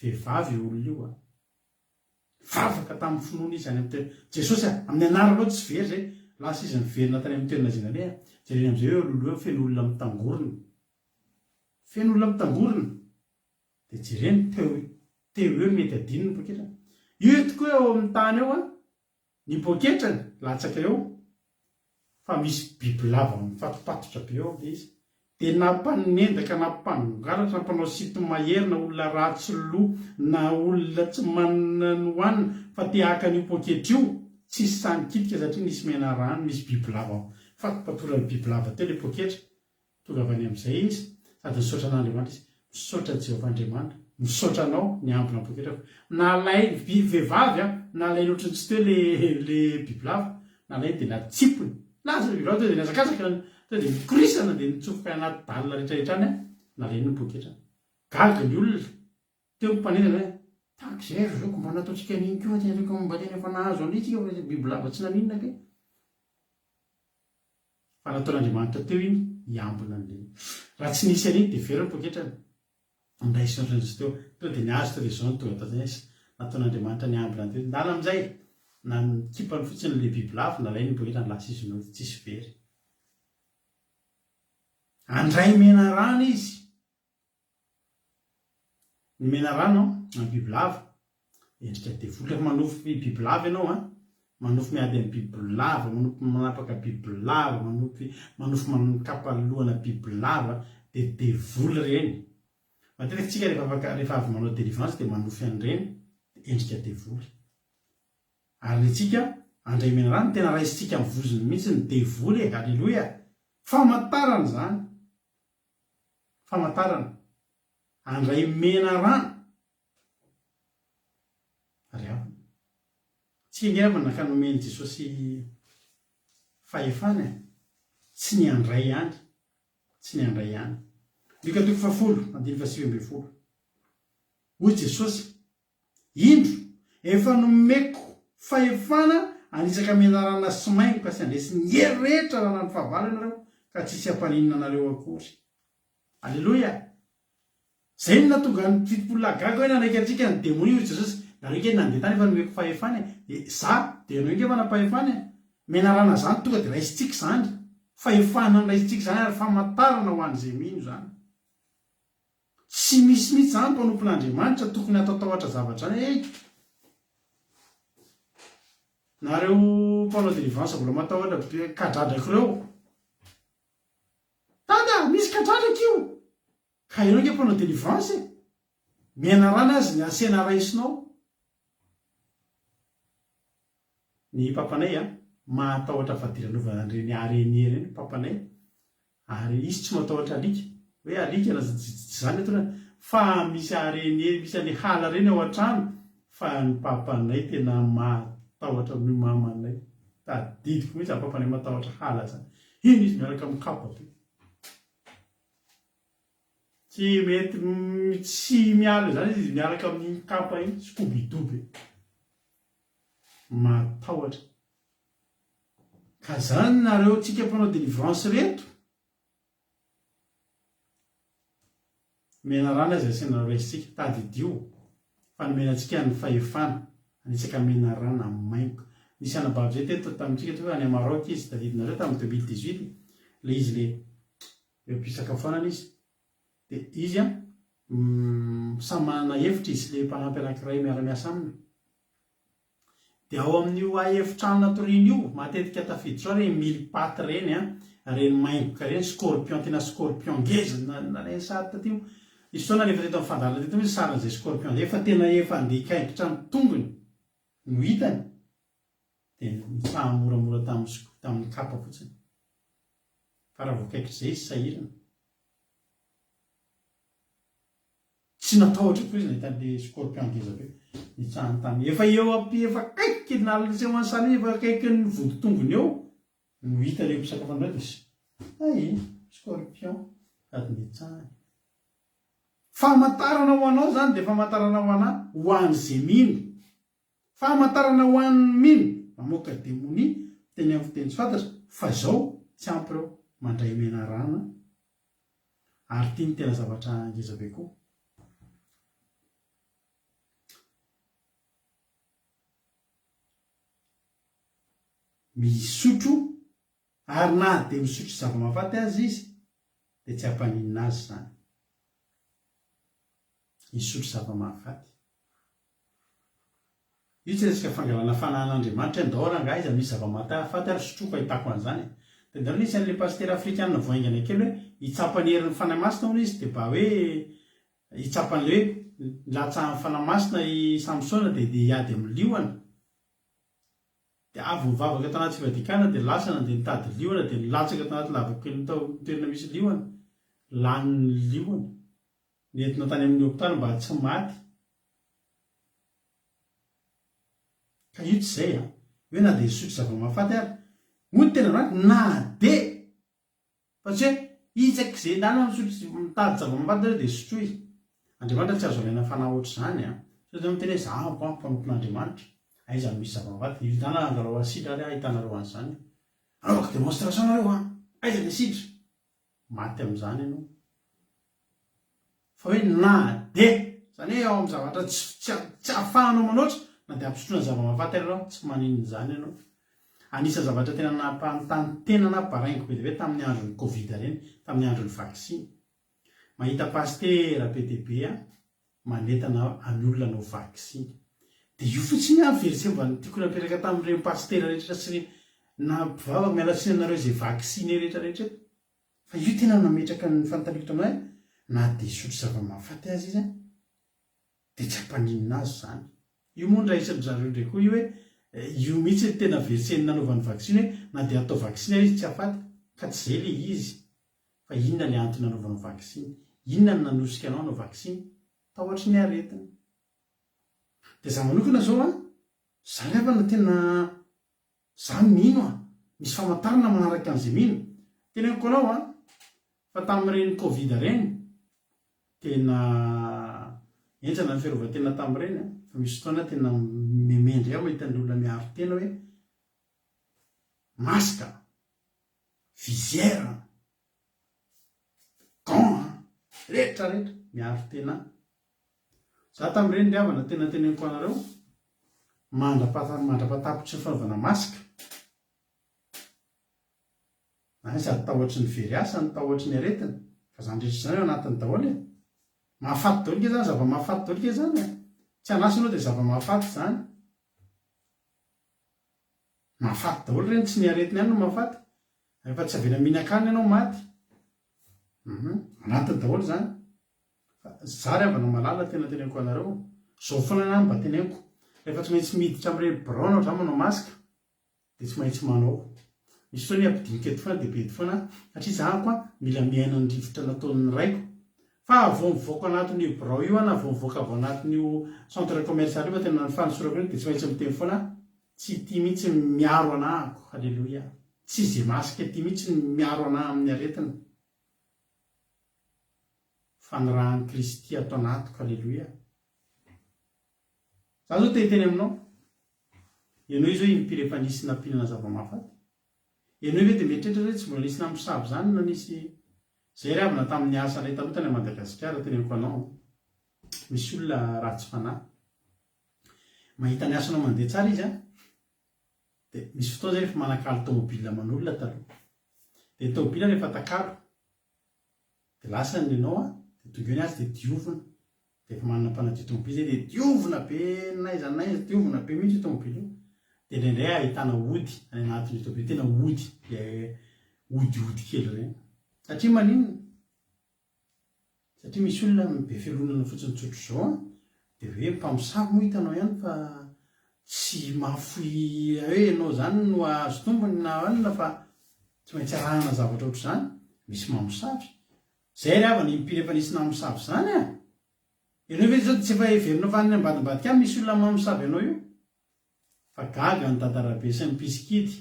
A: Vehivavy io olona io a. Nivavaka tamin'ny finoana izy any amin'ny toerana. Jesosy a, amin'ny anaranao tsy very izay. Lasa izy niverina tany amin'ny toerana izay naleha. Jereny amin'izay hoe aloha eo feno olona mitangorona. Feno olona mitangorona. Dia jereny teo teo eo mety adino ny poketrany. Io tokoa eo amin'ny tany eo a. Ny poketrany latsaka eo fa misy bibilava mifatopatotra be eo le izy de na mpanendaka na mpangalatra na mpanao sinto-mahery na olona ratsy loha na olona tsy manana ny hohanina fa te haka an'io poketra io tsisy sahy nikitika satria nisy menarano misy bibilava mifatopatoran'ny bibilava teo le poketra Tonga avy any amin'izay izy, sady nisaotra an'Andriamanitra izy, Misaotra Jehovah Andriamanitra, misaotra anao niambina ny poketrako. Nalainy, bi, vehivavy an, nalainy ohatran'ny tsy teo le, le bibilava, nalainy dia natsipiny. Lasa ilay bibilava tonga dia nihazakazaka, tonga dia nikorisana dia nitsofoka any anaty dalle rehetrarehetra any an, nalainy ny poketrany. Gaga ny olona, teo ny mpanentana hoe, tahaka izay ry zoky, mba nataontsika an'iny koa fa tena mba tena efa nahazo an'iny tsika fa bibilava tsy naninona kay. Fa nataon'Andriamanitra teo iny hiambina an'ilay. Raha tsy nisy an'iny dia very ny poketrany. Niraisiny ohatran'ny izy teo. Tonga dia ny azy tonga dia izao no tonga tao an-tsaina. Nataon'Andriamanitra niambina an'ity. Ndana amin'izay, na nikipany fotsiny ilay bibilava, nalainy ny poketrany, lasa izy nody, tsisy very. Handray menarana izy. Ny menarano na ny bibilava, endrika devoly. Rehefa manofy bibilava ianao an, manofy miady amin'ny bibilava, manofy manapaka bibilava, manofy manofy mikapa lohana bibilava dia devoly ireny. Matetika tsika rehefa afaka rehefa avy manao délivrance dia manofy an'ireny, dia endrika devoly. Ary ny antsika handray menarano tena raisintsika amin'ny vozony mihitsy ny devoly e, aleloia! Famantarana izany. Famantarana. Handray menarana. Ry havana. Tsika ange havana ka nomen'i Jesosy fahefana e. Tsy ny handray ihany. Tsy ny handray ihany. Lioka toko fahafolo, andininy fahasivy ambinifolo. Hoy Jesosy, Indro, efa nomeko fahefana hanitsaka menarana sy maingoka sy handresy ny hery rehetra ananan'ny fahavalo ianareo, ka tsy hisy hampaninona anareo akory. Aleloia! Izay no nahatonga ny 70 lahy gaga hoe nanaiky antsika ny demonia, hoy Jesosy, nareo ange nandeha tany efa nomeko fahefana e, dia za, dia ianao ange manam-pahefana e. Menarana izany tonga dia raisintsika izany, fahefana noraisintsika izany ary famantarana ho an'izay mino izany. Tsy misy mihitsy zany mpanompon'Andriamanitra tokony hatatahotra zavatra zany hey! Nareo mpanao délivrance mbola matahotra be kadradraka ireo. Dada misy kadradraka io! Ka ianao nge mpanao délivrance e! Mianarana azy ny asaina raisinao. Ny papanay a, mahatahotra fadiranovana an'ireny araignée ireny papanay, ary izy tsy matahotra alika, hoe alika na tsy izany ato fa misy araignée misy an'le hala ireny ao an-trano fa ny papanay tena mahatahotra amin'io mamanay, tadidiko mihitsy zany papanay matahotra hala zany, iny izy miaraka amin'ny kapa be. Tsy mety tsy miala izany izy miaraka amin'iny kapa iny, scooby-doo be. Matahotra. Ka zany nareo tsika mpanao délivrance reto, menarana izay asaina raisintsika, tadidio fa nomena antsika ny fahefana hanitsaka menarana maingoka. Nisy anabavy zay teto tamintsika teo any Maroc izy, tadidinareo tamin'ny 2018, le izy le eo am-pisakafoanana izy, de izy an samy manana hevitra izy sy le mpanampy anankiray miara-miasa aminy. Dia ao amin'io efitrano natoriany io, matetika tafiditra ao ireny mille pattes ireny an, ireny maingoka ireny, scorpion, tena scorpion ngeza, nalainy sary taty moa. Nisy fotoana rehefa teto amin'ny fandaharana teto mihitsy sarin'izay scorpion izay fa tena efa andeha hikaikitra ny tongony no hitany dia nitsaha moramora tamin'ny tamin'ny kapa fotsiny. Fa raha voakaikitra izay izy sahirana. Tsy natahotra koa izy nahita an'le scorpion ngeza be nitsahany tany. Efa eo ampi efa akaiky nalina eo an'ny salle efa akaikin'ny vodi-tongony eo no hita ilay mpisakafo an'ireo dia hay scorpion sady nitsahany. Famantarana ho anao izany dia famantarana ho anà, ho an'izay mino. Famantarana ho an'ny mino, mamoaka demonia, miteny amin'ny fiteny tsy fantatra, fa izao tsy ampy ireo, mandray menarana Ary ity no tena zavatra ngeza be koa. Misotro, ary na dia misotro zava-mahafaty aza izy, dia tsy hampaninona azy izany. Hisotro zava-mahafaty. Io tsy resaka fangalana fanahy an'Andriamanitra e, ndao rangahy aiza misy zava-mahafaty ary sotroiko ahitako an'izany e. Dia ndao nisy an'ilay pasitera afrikana vao haingana kely hoe hitsapa ny herin'ny Fanahy Masina hono izy dia mba hoe hitsapa an'ilay hoe nilatsahan'ny Fanahy Masina i Samsona dia dia hiady amin'ny liona. Dia avy nivavaka tanaty fivadikana dia lasa nandeha nitady liona dia nilatsaka tanaty lavaky ny tao toerana misy liona. Lanin'ny liona. Nentina tany amin'ny hopitaly mba tsy maty. Ka io tsy izay an! Hoe na dia nisotro zava-mahafaty ary. Moa ny tena marina, na dia! Fa tsy hoe isaky izay ndana misotro mitady zava-mahafaty nareo dia sotroy. Andriamanitra tsy azo alaina fanahy ohatr'izany an! Sao dia miteny hoe za ampo an, mpanompon'Andriamanitra. Aiza no misy zava-mahafaty? Io ndana angalao asidra ary ahitanareo an'izany. Anaovako démonstration nareo an! Aiza ny asidra? Maty amin'izany ianao. Fa hoe na dia, izany hoe ao amin'ny zavatra tsy tsy tsy ahafahanao manoatra, na dia ampisotroina zava-mahafaty ary ianao, tsy maninona izany ianao. Anisan'ny zavatra tena nampanontany tena na baraingo be dia be tamin'ny andron'ny covid ireny, tamin'ny andron'ny vaksiny. Mahita pasitera be dia be aho manentana ny olona hanao vaksiny. Dia io fotsiny ihany verset mba tiako napetraka tamin'ireny pasitera rehetra sy ireny na mpivavaka, miala tsiny aminareo izay vaksine rehetra rehetra eto. Fa io tena nametraka ny fanontaniako taminay hoe na dia hisotro zava-mahafaty aza izy dia tsy hampaninona azy izany. Io moa ndraisin-dry zareo indray koa io hoe io mihitsy no tena verset nanaovany vaksiny hoe na dia atao vaksiny ary izy tsy hahafaty ka tsy izay ilay izy fa inona ilay antony nanaovanao vaksiny? Inona no nanosika anao hanao vaksiny? Tahotry ny aretina. Dia za manokana zao an, za ry havana tena za mino an, misy famantarana manaraka an'izay mino. Teneniko anao an, fa tamin'ireny covid ireny, tena henjana ny fiarovan-tena tamin'ireny an, fa misy fotoana tena meme indray aho mahita ny olona miaro tena hoe masque, visière, gants, rehetra rehetra miaro tena. Za tamin'ireny ry havana tena teneniko anareo, mandra-patapitry ny fanaovana masque, na sady tahotry ny very asa no tahotry ny aretina, fa zany rehetra zany ao anatiny daholo e! Mahafaty daholo nge zany, zava-mahafaty daholo nge zany e! Tsy an'asa ianao dia zava-mahafaty zany. Mahafaty daholo ireny, tsy ny aretina ihany no mahafaty. Rehefa tsy avela mihinan-kanina ianao maty. Hum, anatiny daholo izany. Fa za ry havana malala tena teneniko anareo, zao foana ny ahy mba teneniko, rehefa tsy maintsy miditra amin'ireny birao anao zany manao masque, dia tsy maintsy manao. Misy fotoana ampidiniko eto foana dia bedy foana aho, satria za ko mila miaina ny rivotra nataon'ny raiko. Fa vao mivoaka anatin'io birao io aho na vao mivoaka avy ao anatin'io centre commercial io fa tena ny fanosorako io dia tsy maintsy miteny foana aho, tsy ity mihitsy ny miaro anahako, haleloia, tsy ze masque ity mihitsy ny miaro anahy amin'ny aretina fa ny ràn'i Kristy ato anatiko, haleloia. Za zao te hiteny aminao, ianao io zao impiry efa nisy nampihinana zava-mahafaty? Ianao ve dia mieritreritra hoe tsy mbola nisy namosavy izany na nisy Zay ry havana tamin'ny asanay taloha tany Madagasikara teneniko anao misy olona ratsy fanahy mahita ny asanao mandeha tsara izy an dia misy fotoana zay rehefa manakalo tomobile aman'olona taloha dia tomobile rehefa atakalo dia lasa ny anao an dia tonga eo ny azy dia diovina dia efa manana mpanadio tomobile zay dia diovina be n'aiza n'aiza diovina be mihitsy io tomobile io. Dia indraindray ahitana ody any anatin'io toby io, tena ody, ilay odiody kely ireny. Satria maninona? Satria misy olona be fialonana fotsiny tsotr'izao an, dia hoe mpamosavy moa hitanao ihany fa tsy mahafoy hoe ianao izany no hahazo tombony na inona fa tsy maintsy arahana zavatra ohatr'izany, misy mamosavy. Izay ry havana impiry efa nisy namosavy izany an! Ianao ve izao dia tsy efa heverinao fa any ambadimbadika any misy olona mamosavy anao io? Fa gaga ny dadarabe sy ny mpisikidy,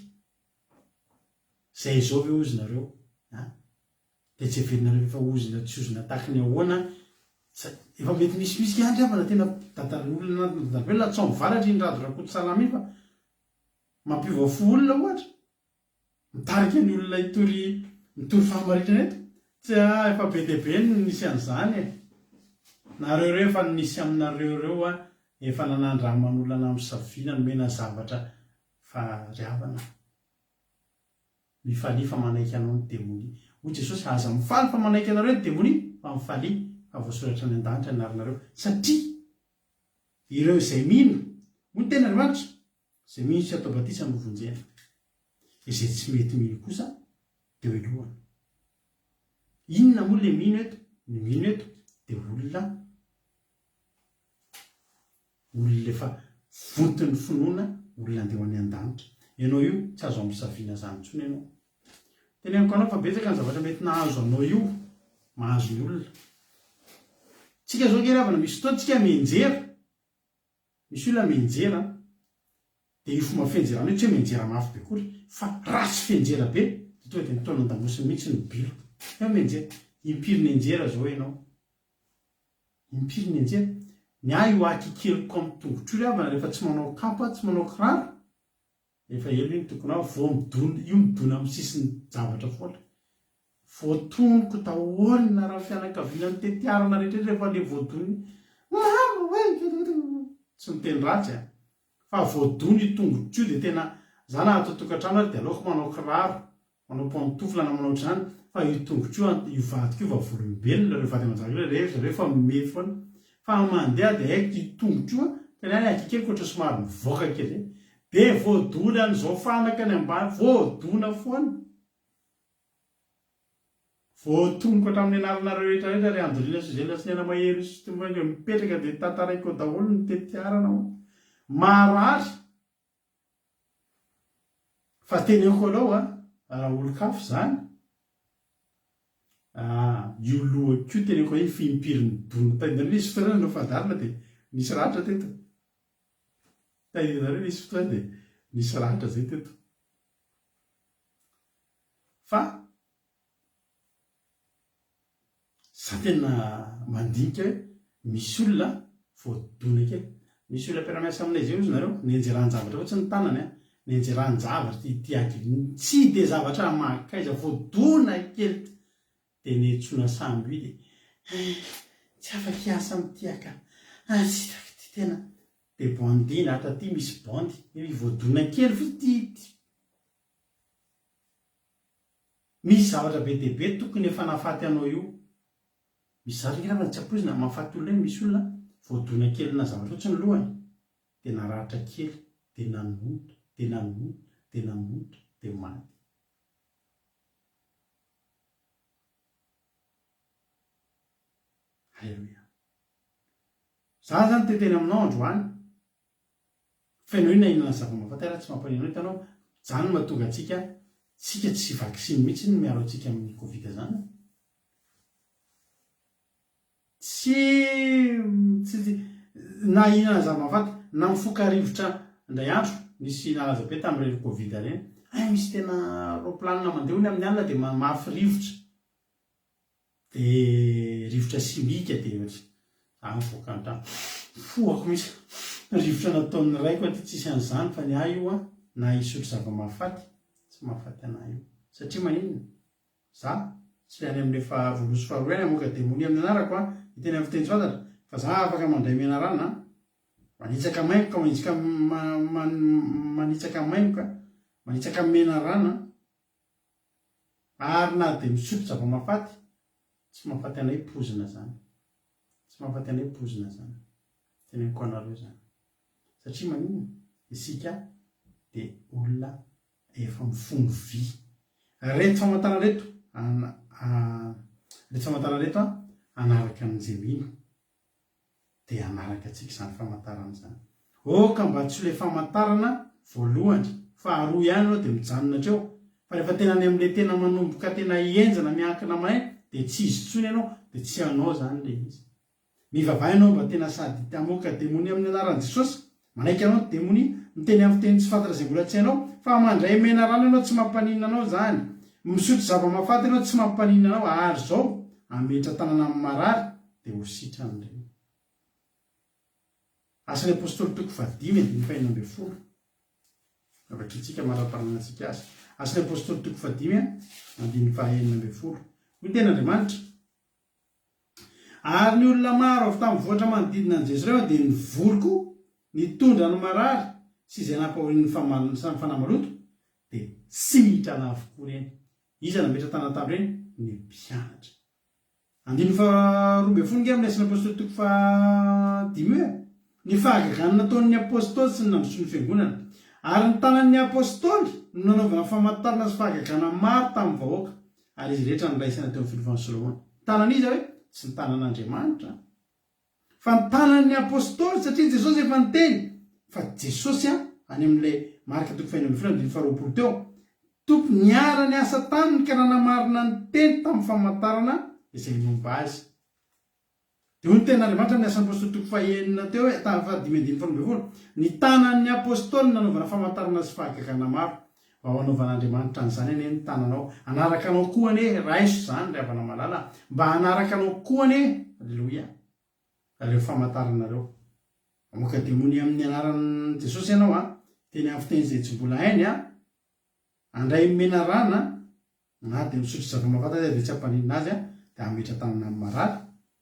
A: izay izao ve hozy nareo an? Dia tsy heverinareo fa efa ozona tsy ozona tahaky ny ahoana sa efa mety misimisy ihany ry havana tena dadara olona anatin'ny dadarabe na tsao mivalatra iny Rado Rakotosalama iny fa mampiova fo olona ohatra mitarika ny olona hitory mitory fahamarinana eto tsy ah efa be dia be ny nisy an'izany e nareo ireo efa nisy aminareo ireo ah efa nanandraman'olona namisaviana nomena zavatra fa ry havana Mifalia fa manaiky anao ny demonia. Hoy Jesosy, Aza mifaly fa manaiky anareo ny demonia, fa mifalia fa voasoratra any an-danitra ny anaranareo, satria ireo izay mino, hoy ny Tenin'Andriamanitra, izay mino sy atao batisa no hovonjena. Izay tsy mety mino kosa dia hohelohana. Inona moa ilay mino eto? Ny mino eto dia olona Olona efa vonton'ny finoana, olona andeha ho any an-danitra. Ianao io, tsy azo ampisaviana izany intsony ianao. Teneniko anao fa betsaka ny zavatra mety nahazo anao io, mahazo ny olona. Tsika zao ange ry havana, misy fotoana tsika mianjera, misy olona mianjera an, dia io fomba fianjerana io tsy hoe mianjera mafy be akory, fa ratsy fianjera be, dia tonga dia mitaona an-damosiny mihitsy ny biloka. Eo mianjera, impiry nianjera zao ianao? Impiry nianjera? Ny ahy io aky keliko amin'ny tongotro io ry havana rehefa tsy manao kapa, tsy manao kiraro, efa ela io nitokona ahy, vao midona, io midona amin'ny sisin'ny javatra foana. Voatonoko daholo na raha fianakaviana ny tetiarana rehetra rehefa le voadona iny, mama oe! Tsy miteny ratsy an! Fa voadona io tongotro io dia tena, za na ato an-tokantrano ary dia aleoko manao kiraro, manao pantoufle na manao ohatr'izany fa io tongotro io an, io vadiko io vavolombelona, ireo vady aman-janako ireo rehefa zareo efa mimehy foana fa mandeha dia haiko io tongotro io an, tena any akaiky ohatra somary mivoaka kely zay, dia voadona an'izao fanaka any ambany, voadona foana, voatonoko hatramin'ny anaranareo rehetra rehetra ry Andolina sy Zela sy Nena Mahery sy Tomboinga mipetraka dia tantaraiko eo daholo ny tetiarana hoa, marary. Fa teneniko anao a, raha olon-kafa izany, ah, io lohako io teneniko anao efa impiry nidona taiza nisy fotoana nanao fandaharana dia nisy ratra teto. Taiza nisy fotoana dia nisy ratra zay teto. Fa Za tena mandinika hoe misy olona voadona kely. Misy olona mpiara-miasa aminay zay ozy nareo, nianjeran-javatra fotsiny ny tanany an, nianjeran-javatra ity ity aky tsy de zavatra mankaiza, voadona kely de niantsoana sambo io de eh tsy afaka hiasa amin'ity aho ka, ah tsy hitako ity tena, de bandina ato aty misy bandy, voadona kely fotsiny ity ity. Misy zavatra be dia be tokony efa nahafaty anao io. Misy zavatra ange angamba tsy ampoizina, mahafaty olona iny, misy olona voadona kelina zavatra fotsiny ny lohany dia naratra kely dia nanonta dia nanonta dia nanonta dia maty. Aleloia. Za zany te hiteny aminao androany. Feno inona inona zava-mahafaty ary tsy mampanino hitanao, zany no mahatonga antsika tsika tsy vaksiny mihitsy no miaro antsika amin'ny covid zany e. Tsy tsy na hihinana zava-mahafaty na mifoka rivotra indray andro, nisy nalaza be tamin'ireny covid ireny, hay misy tena roplanina mandeha hono amin'ny alina dia mamafy rivotra. Dia rivotra simika dia ohatry za mivoaka ny trano fohako mihitsy rivotra nataon'ny raiko aty tsisy an'izany fa ny ahy io an na hisotro zava-mahafaty tsy mahafaty anah io satria maninona za tsy le any amin'le faha voalohany sy faharoa ihany hamoaka demonia amin'ny anarako an hiteny amin'ny fiteny tsy fantatra fa za afaka mandray menarana an manitsaka maingoka manitsaka manitsaka maingoka manitsaka menarana Ary na dia misotro zava-mahafaty, tsy mahafaty anay poizina zany. Tsy mahafaty anay poizina zany. Teneniko anareo zany. Satria maninona? Isika. dia olona efa mifono vy. Reto famantarana reto, reto famantarana reto hanaraka an'izay mino. Dia hanaraka antsika izany famantarana izany. Aoka mba tsy ho ilay famantarana voalohany, faharoa ihany ianao dia mijanona hatreo. Fa rehefa tena any amin'ilay tena manomboka tena henjana miankina mahay dia tsy izy intsony ianao dia tsy anao izany ilay izy. Mivavaha ianao mba tena sady hamoaka demonia amin'ny anaran'i Jesosy. Manaiky anao ny demonia, miteny amin'ny fiteny tsy fantatra izay mbola tsy hainao, fa mandray menarana ianao tsy mampaninona anao izany. Misotro zava-mahafaty ianao tsy mampaninona anao ary izao hametra-tanana amin'ny marary dia ho sitrany ireny. Asan'ny Apostoly toko fahadimy andininy fahenina ambin'ny folo. Vakintsika mandra-pahalanantsika azy. Asan'ny Apostoly toko fahadimy andininy fahenina ambin'ny folo. Hoy ny tenin'Andriamanitra, Ary ny olona maro avy tamin'ny vohitra manodidina an'i Jezireo dia nivory koa, nitondra ny marary sy izay nampahorian'ny fanahy maloto, dia sitrana avokoa ireny. Iza nametra-tanana tamin'ireny? Ny mpianatra. Andininy faharoa ambin'ny folo ange amin'ny Asan'ny Apostoly toko fahadimy io e! Ny fahagagana nataon'ny Apostoly sy ny nandrosoan'ny Fiangonana. Ary ny tanan'ny Apostoly no nanaovana famantarana sy fahagagana maro tamin'ny vahoaka. Ary izy rehetra niraisana teo amin'ny filofan'i Solomona. Ny tanan'iza hoe? Tsy ny tanan'Andriamanitra, fa ny tanan'ny Apostoly, satria Jesosy efa niteny fa Jesosy an, any amin'ilay Marka toko fahenina ambin'ny folo andininy faharoapolo teo, Tompo niara-niasa taminy ka nanamarina ny teny tamin'ny famantarana izay nomba azy. Dia hoy ny tenin'Andriamanitra amin'ny Asan'ny Apostoly toko fahenina teo hoe, fahadimy andininy faharoa ambin'ny folo, Ny tanan'ny Apostoly no nanaovana famantarana sy fahagagana maro. Mba ho anaovan'Andriamanitra an'izany anie ny tananao. Hanaraka anao koa anie, raiso izany ry havana malala, mba hanaraka anao koa anie, aleloia, ireo famantarana ireo. Mamoaka demonia amin'ny anaran'i Jesosy ianao an, teny amin'ny fiteny izay tsy mbola hainy an, handray menarana na dia misotro zava-mahafaty aza dia tsy hampaninona azy dia hametra-tanana amin'ny marary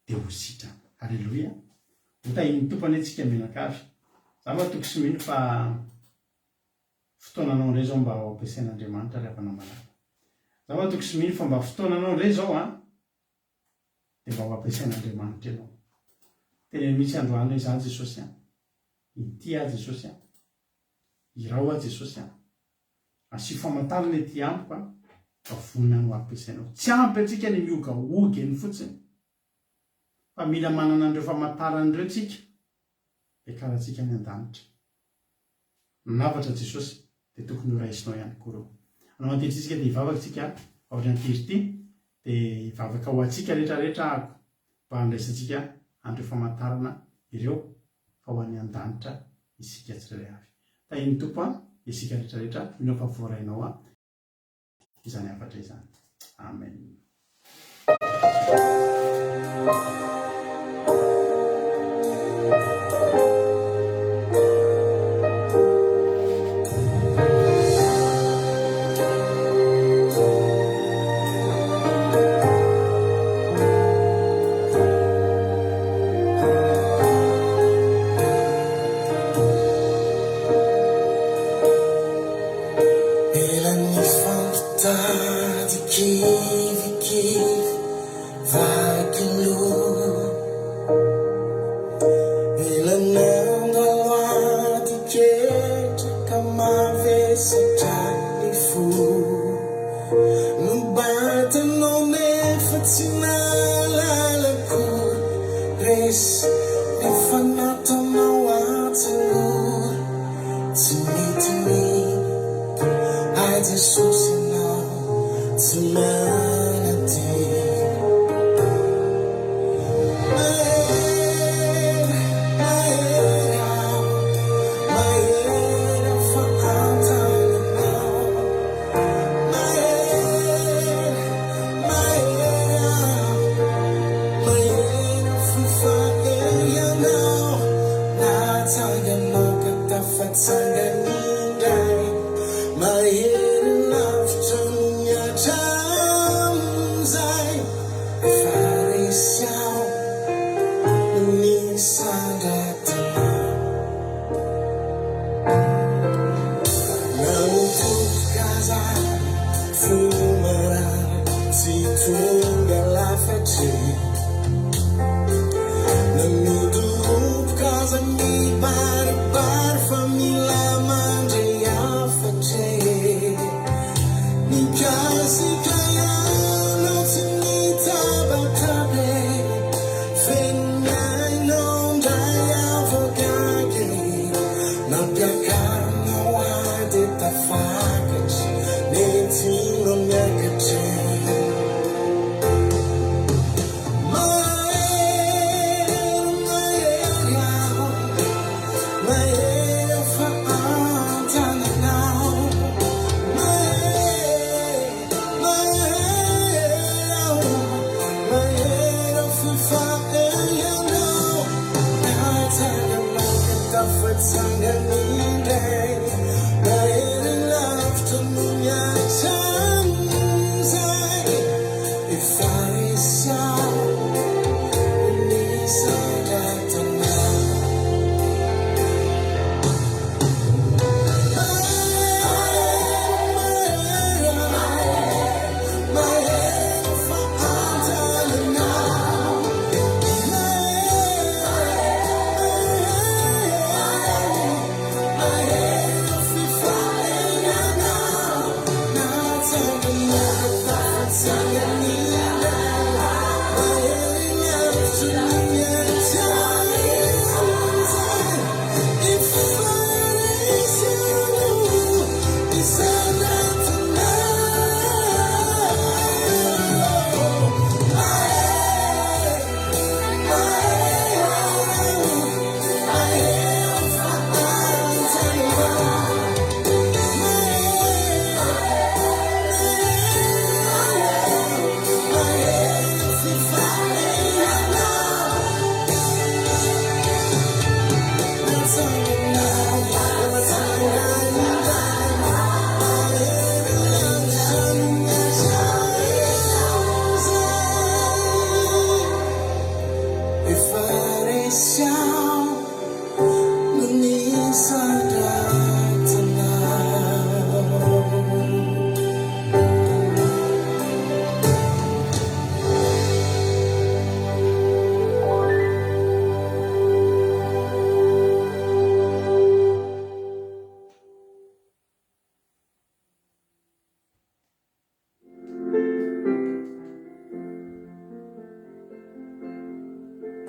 A: dia ho sitrana. Aleloia! Ho tahian'ny Tompo anie tsika mianakavy. Za matoky sy mino fa fotoananao indray izao mba ho ampiasain'Andriamanitra ry havana malala. Za matoky sy mino fa mba fotoananao indray izao an, dia mba ho ampiasain'Andriamanitra ianao. Teneno mihitsy androany hoe za Jesosy an, ity aho Jesosy an, irao aho Jesosy an. Asio famantarana ety amiko an, fa vonona ny ho ampiasainao. Tsy ampy antsika ny miogaoga eny fotsiny, fa mila manana an'ireo famantarana ireo tsika, hiakarantsika any an-danitra. Nanavatra Jesosy, dia tokony ho raisinao ihany koa ireo. Anao antehitr'isika dia hivavaka tsika aorian'ity ity, dia hivavaka ho antsika rehetra rehetra ahako, mba handraisantsika an'ireo famantarana ireo, fa ho any an-danitra isika tsirairay avy. Tahin'ny Tompo an, isika rehetra rehetra, mino aho fa voarainao an izany hafatra izany. Amen.
C: Ela nifampitady kivikivy vaky loha Ela nandalo ady ketraka mavesatra ny fo Nobatanao nefa tsy nahalala akory Resy nefa nataonao an-tsangory Tsy mety mino ahy Jesosy ianao tsy manantena Mahery, mahery aho, mahery aho fa an-tananao Mahery, mahery aho, mahery aho f'efa eo ianao Natsanganao ka tafatsangana indray Mahery lavitra noho ny hatramin'izay Efa resy aho ny sandratanao Na mitodika aza fo marary tsy tonga lafatra e Na midoroboka aza mibaribary fa mila mandray hafatra. Tafatsangana indray Mahery lavitra noho ny hatramin'izay Efa resy aho ny sandratana.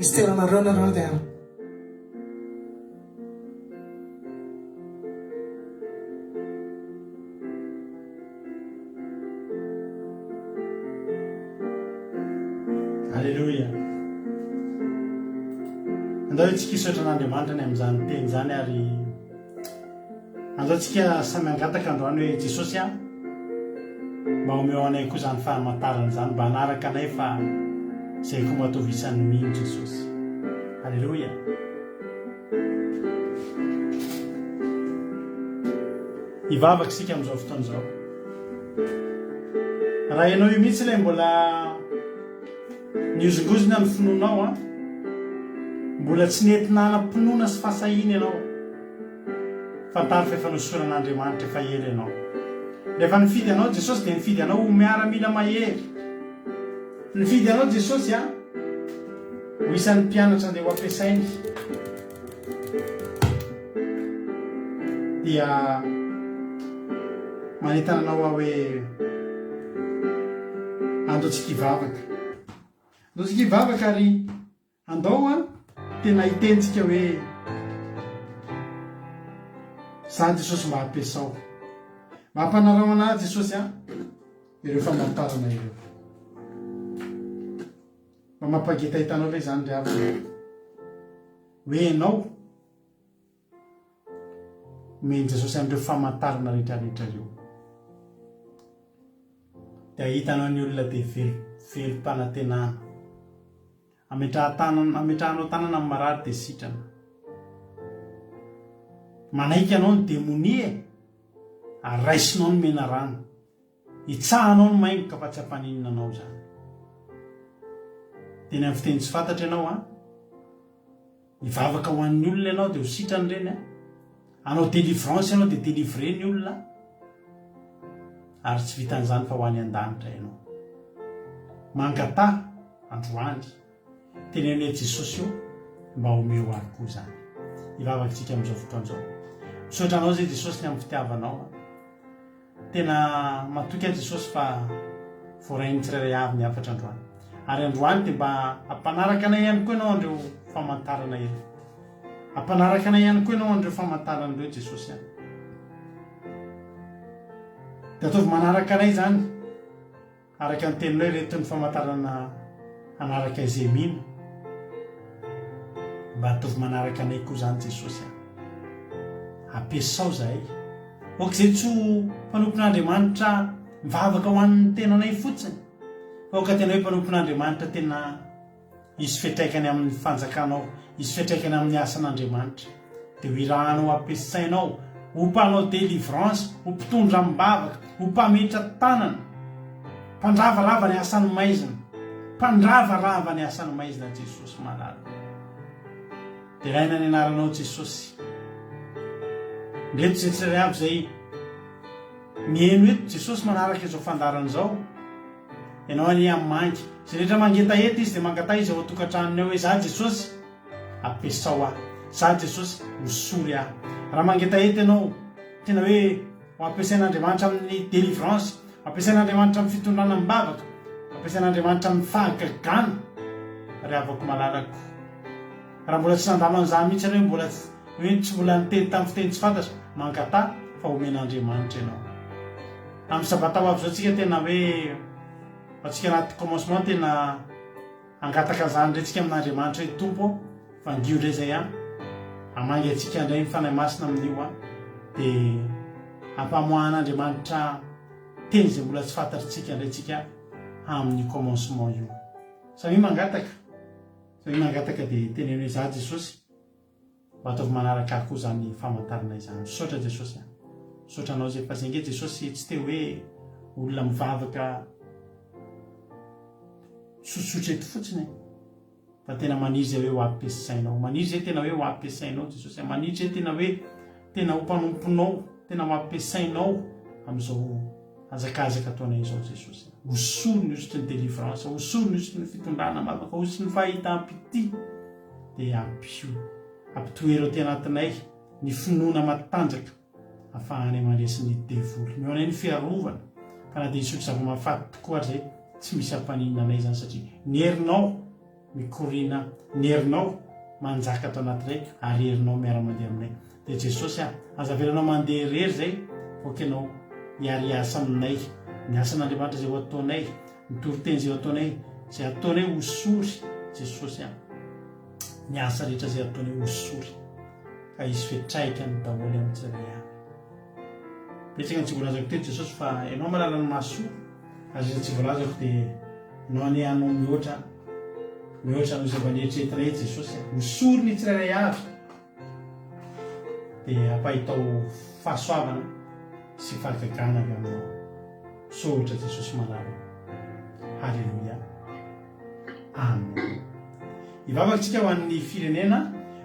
E: Mister anareo nareo dia.
A: Aleloia. Andao isika hisaotra an'Andriamanitra ny amin'izany teny izany ary andao tsika samy hangataka androany hoe Jesosy a mba omeo anay koa izany fahamantarana izany mba hanaraka anay fa izay koa mba ataovy isan'ny mino Jesosy. Aleloia. Hivavaka isika amin'izao fotoana izao. Raha ianao io mihitsy ilay mbola nihozongozona ny finoanao an, mbola tsy nety nanam-pinoana sy fahasahiana ianao, fantaro fa efa nosoran'Andriamanitra efa ela ianao. Rehefa nifidy anao Jesosy dia nifidy anao ho miaramila mahery. Nifidy anao Jesosy an, ho isan'ny mpianatra andeha ho ampiasainy. Dia manentana anao aho hoe andao tsika hivavaka. Andao tsika hivavaka ary andao an tena hitentsika hoe za Jesosy mba ampiasao. Mba ampanarao anah Jesosy an ireo famantarana ireo. Mba mampangetahetanao ve izany ry havana? Hoe ianao omen'i Jesosy an'ireo famantarana rehetrarehetra ireo. Dia ahitanao ny olona dia velo velom-panantenana. Ametrahan-tanana ametrahanao tanana amin'ny marary dia sitrana. Manaiky anao ny demonia e! Ary raisinao ny menarana. Hitsahanao ny maingoka fa tsy hampaninona anao izany. Teny amin'ny fiteny tsy fantatra ianao an. Hivavaka ho an'ny olona ianao dia ho sitrana ireny an. Hanao délivrance ianao dia délivrer ny olona. Ary tsy vitan'izany fa ho any an-danitra ianao. Mangataha androany. Teneno hoe Jesosy o, mba omeo ahy koa izany. Hivavaka isika amin'izao fotoana izao. Misaotra anao izay Jesosy ny amin'ny fitiavanao. Tena matoky aho Jesosy fa voarain'ny tsirairay avy ny hafatra androany. Ary androany dia mba ampanaraka anay ihany koa ianao an'ireo famantarana ireo. Ampanaraka anay ihany koa ianao an'ireo famantarana ireo Jesosy a. Dia ataovy manaraka anay izany. Araka ny teninao ireto ny famantarana hanaraka izay mino. Mba ataovy manaraka anay koa izany Jesosy a. Ampiasao zahay. Ok izay tsy ho mpanompon'Andriamanitra mivavaka ho an'ny tenanay fotsiny. Fa aoka tena hoe mpanompon'Andriamanitra tena hisy fiantraikany amin'ny fanjakanao, hisy fiantraikany amin'ny asan'Andriamanitra. Dia ho irahanao ampiasainao ho mpanao délivrance, ho mpitondra am-bavaka, ho mpametra tanana, mpandravarava ny asan'ny maizina, mpandravarava ny asan'ny maizina Jesosy malala. Deraina ny anaranao Jesosy. Ndreto izay tsirairay avy izay miheno eto Jesosy manaraka izao fandaharana izao. Ianao anie hamangy. Izay rehetra mangetaheta izy dia mangataha izy ao an-tokantranony ao hoe za Jesosy. Ampiasao ahy. Za Jesosy, hosory ahy. Raha mangetaheta ianao, tena hoe ho ampiasain'Andriamanitra amin'ny délivrance, ampiasain'Andriamanitra amin'ny fitondrana am-bavaka, ampiasain'Andriamanitra amin'ny fahagagana, ry havako malalako. Raha mbola tsy nandalo an'izany mihitsy ianao, mbola hoe tsy mbola niteny tamin'ny fiteny tsy fantatra, mangataha fa homen'Andriamanitra ianao. Amin'ny sabata ho avy izao tsika tena hoe, ho antsika anaty commencement tena Hangataka an'izany indray tsika amin'Andriamanitra hoe Tompo ô, vangio indray izay an, hamangy antsika indray ny Fanahy Masina amin'io an, dia hampamoahan'Andriamanitra teny izay mbola tsy fantatritsika indray tsika amin'io commencement io. Samia mangataka, samia mangataka dia teneno hoe za Jesosy, Mba ataovy manaraka ahy koa izany famantarana izany. Misaotra Jesosy a. Misaotra anao zay fa zay nge Jesosy tsy te hoe olona mivavaka tsotsotra eto fotsiny e. Fa tena maniry zay hoe ho ampiasainao. Maniry zay tena hoe ho ampiasainao Jesosy a. Maniry zay tena hoe tena ho mpanomponao, tena ho ampiasainao amin'izao hazakazaka ataonay izao Jesosy a. Hosory ny hosotry ny délivrance, hosory ny hosotry ny fitondrana am-bavaka, hosotry ny fahitam-pitia. dia ampio, ampitoero aty anatinay ny finoana matanjaka afahanay mandresy ny devoly. Omeo anay ny fiarovana fa na dia hisotro zava-mahafaty tokoa ary izay tsy misy hampaninona anay izany satria ny herinao mikoriana, ny herinao manjaka ato anatinay ary herinao miara-mandeha aminay. Dia Jesosy a, aza avelanao mandeha irery izay aoka ianao hiariasa aminay, ny asan'Andriamanitra izay ho ataonay, Ny toriteny izay ataonay, izay ataonay hosory Jesosy a. Ny asa rehetra izay ataonay hosory. Ka hisy fiantraikany daholo amin'ny tsirairay avy. Betsaka ny tsy voalazako teto Jesosy fa ianao mahalala ny mahasoa, ary izay tsy voalazako dia ianao anie hanao mihoatra mihoatra noho izay mba neritreretinay Jesosy a. Hosory ny tsirairay avy. Dia ampahitao fahasoavana sy fahagagana avy aminao. Misaotra Jesosy malala. Haleloia. Amen. Hivavaka tsika ho an'ny firenena.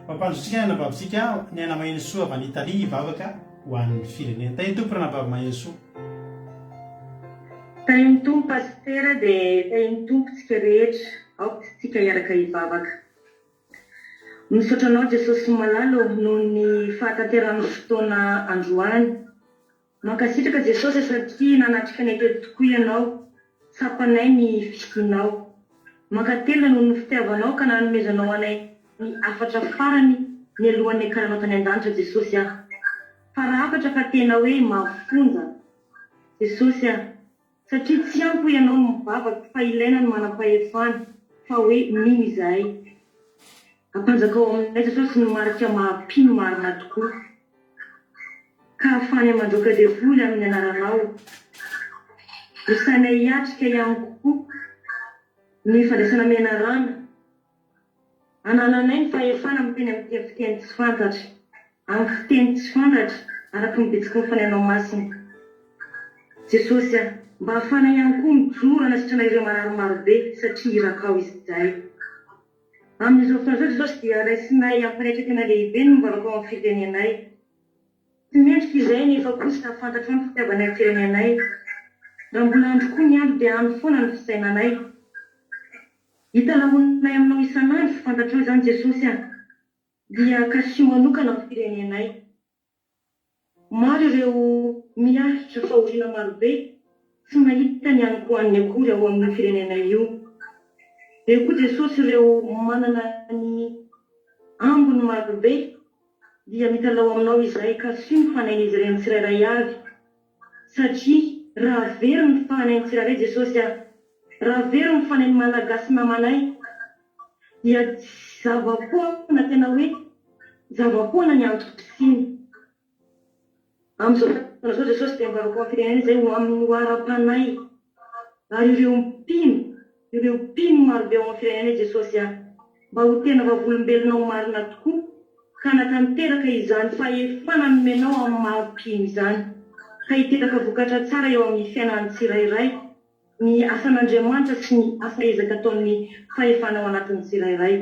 A: Mampandrotsika ny anabavintsika ny Aina Mahenisoa avy any Italie hivavaka ho an'ny firenena. Tahin'ny Tompo ranabavy Mahenisoa.
B: Tahin'ny Tompo Pasitera dia tahin'ny Tompo tsika rehetra. Aoka tsika hiaraka hivavaka. Misaotra anao Jesosy malala ô noho ny fahatanterahan'ny fotoana androany. Mankasitraka Jesosy satria nanatrika anay teto tokoa Ianao. Tsapanay ny fisianao. Mankatelina noho ny fitiavanao ka nanomezanao anay ny hafatra farany nialohan'ny niakaranao tany an-danitra Jesosy ah. Fara hafatra fa tena hoe mafonja. Jesosy ah. Satria tsy ampy hoy ianao ny mivavaka fa ilaina ny manam-pahefana fa hoe mino izahay. Ampanjakao aminay Jesosy ny marika maha mpino marina tokoa. Ka ahafahanay mandroaka devoly amin'ny anaranao. Hosainay hiatrika ihany koa ny fandraisana menarana. Anananay ny fahefana miteny amin'ny fiteny tsy fantatra, amin'ny fiteny tsy fantatra, araka ny bitsiky ny Fanahinao Masina. Jesosy a, mba ahafahanay ihany koa mijoro hanasitrana ireo marary marobe, satria irakao izahay. Amin'izao fotoana izao, Jesosy, dia raisinay am-panetren-tena lehibe ny mivavaka ao amin'ny firenenay. Tsy mendrika izahay nefa kosa fantatrao ny fitiavanay ny firenenay. Raha mbola andro koa ny andro dia any foana ny fisainanay. Italahoanay aminao isan'andro, fantatrao izany Jesosy a! Dia kasiho manokana ny firenenay. Maro ireo miaritra fahoriana marobe tsy mahita ny hanin-kohaniny akory ao amin'io firenenay io. Eo koa Jesosy ireo manana ny ambiny marobe dia mitalaho aminao izahay kasiho ny fanahin'izy ireny tsirairay avy satria raha very ny fanahin'ny tsirairay Jesosy a! Raha very ny fanahin'ny Malagasy namanay dia zava-poana tena hoe zava-poana ny antom-pisiany. Amin'izao fotoana izao Jesosy dia mivavaka ho an'ny firenena izay ho amin'ny ho ara-panahy ary ireo mpino, ireo mpino marobe ao amin'ny firenena Jesosy a! Mba ho tena vavolombelonao marina tokoa.
F: Hanatanteraka izany fahefana nomenao amin'ny maha mpino izany, ka hiteraka vokatra tsara eo amin'ny fiainan'ny tsirairay ny asan'Andriamanitra sy ny asa ezaka ataon'ny fahefana ao anatin'ny tsirairay.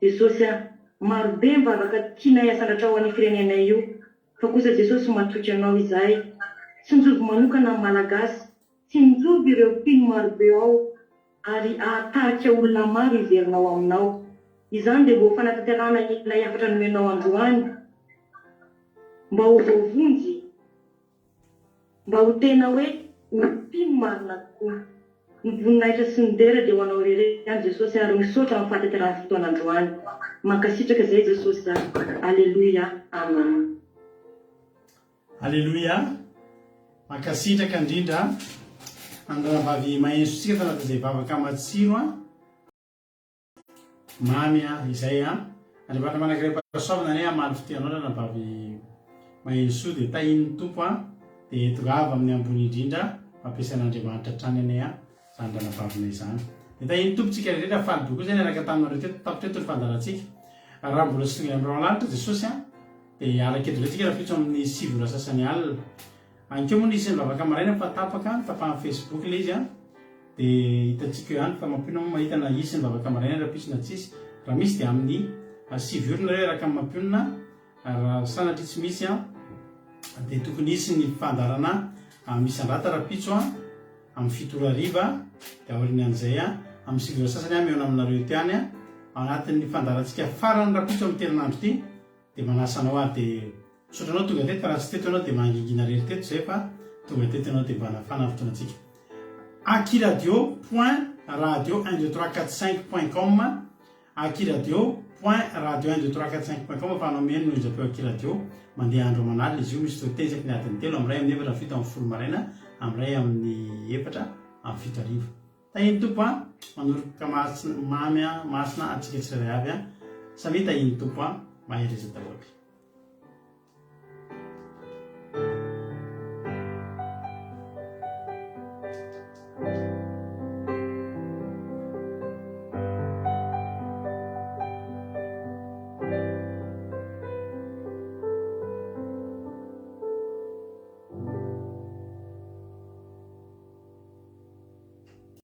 F: Jesosy a! Marobe ny vavaka tianay asandratra ho an'io firenenay io, fa kosa Jesosy matoky Anao izahay. Tsinjovy manokana ny Malagasy, tsinjovy ireo mpino marobe ao ary hahatarika olona maro hiverina ao aminao. Izany dia mba ho fanatanterahana ilay hafatra nomenao androany, mba ho voavonjy, mba ho tena hoe ho mpino marina tokoa. Ny voninahitra sy ny dera dia ho anao irery ihany Jesosy ary misaotra amin'ny fahatanterahan'ny fotoana androany. Mankasitraka izay Jesosy a! Aleloia! Amen.
A: Aleloia! Mankasitraka indrindra an'i Rahavavy Mahensotsika tanatin'izay vavaka matsiro an! Mamy an! Izay an! Andriamanitra manankiray-pahasoavana anie hamaly fitia anao Ranabavy Mahensoa dia tahian'ny Tompo an! Dia tongava amin'ny ambony indrindra fampiasain'Andriamanitra hatrany anie an! Izany ranabavinay izany. Dia tahian'ny Tompo tsika rehetra, faly be koa izay niaraka taminareo teto, tapitra eto ny fandaharantsika. Raha mbola tsy tonga eny amin'ny rahona lanitra Jesosy an! Dia hiaraka eto indray tsika rahampitso amin'ny 9 ora sasany alina. Anikeo moa nisy nivavaka maraina fa tapaka, tapahan'ny Facebook ilay izy an! Dia hitantsika eo ihany fa mampionona moa mahita na hisy ny vavaka maraina rahampitso na tsisy. Raha misy dia amin'ny 9 ora nareo hiaraka amin'ny mampionona, ary raha sanatria tsy misy an! Dia tokony hisy ny fandaharana misy andrata rahampitso an! Amin'ny 7 ora hariva, dia aorianan'izay an! Amin'ny 9 ora sasany aho mihaona aminareo eto ihany an! Ao anatin'ny fandaharantsika farany rahampitso amin'ity herinandro ity. Dia manasa anao ary dia misaotra anao tonga teto fa raha tsy teto ianao dia mangingina irery teto izay fa tonga teto ianao dia mba nafana ny fotoanantsika. Akiradio point radio un deux trois quatre cinq point com Akiradio point radio un deux trois quatre cinq point com afahanao mihaino ny onjam-peo Akiradio mandeha andro aman'alina izy io misy toriteny isaky ny adiny telo amin'ny iray amin'ny efatra amin'ny fito amin'ny folo maraina amin'ny iray amin'ny efatra amin'ny fito hariva. Tahin'ny Tompo an, manoroka masina, mamy an, masina antsika tsirairay avy an, samia tahin'ny Tompo an, mahereza daholo.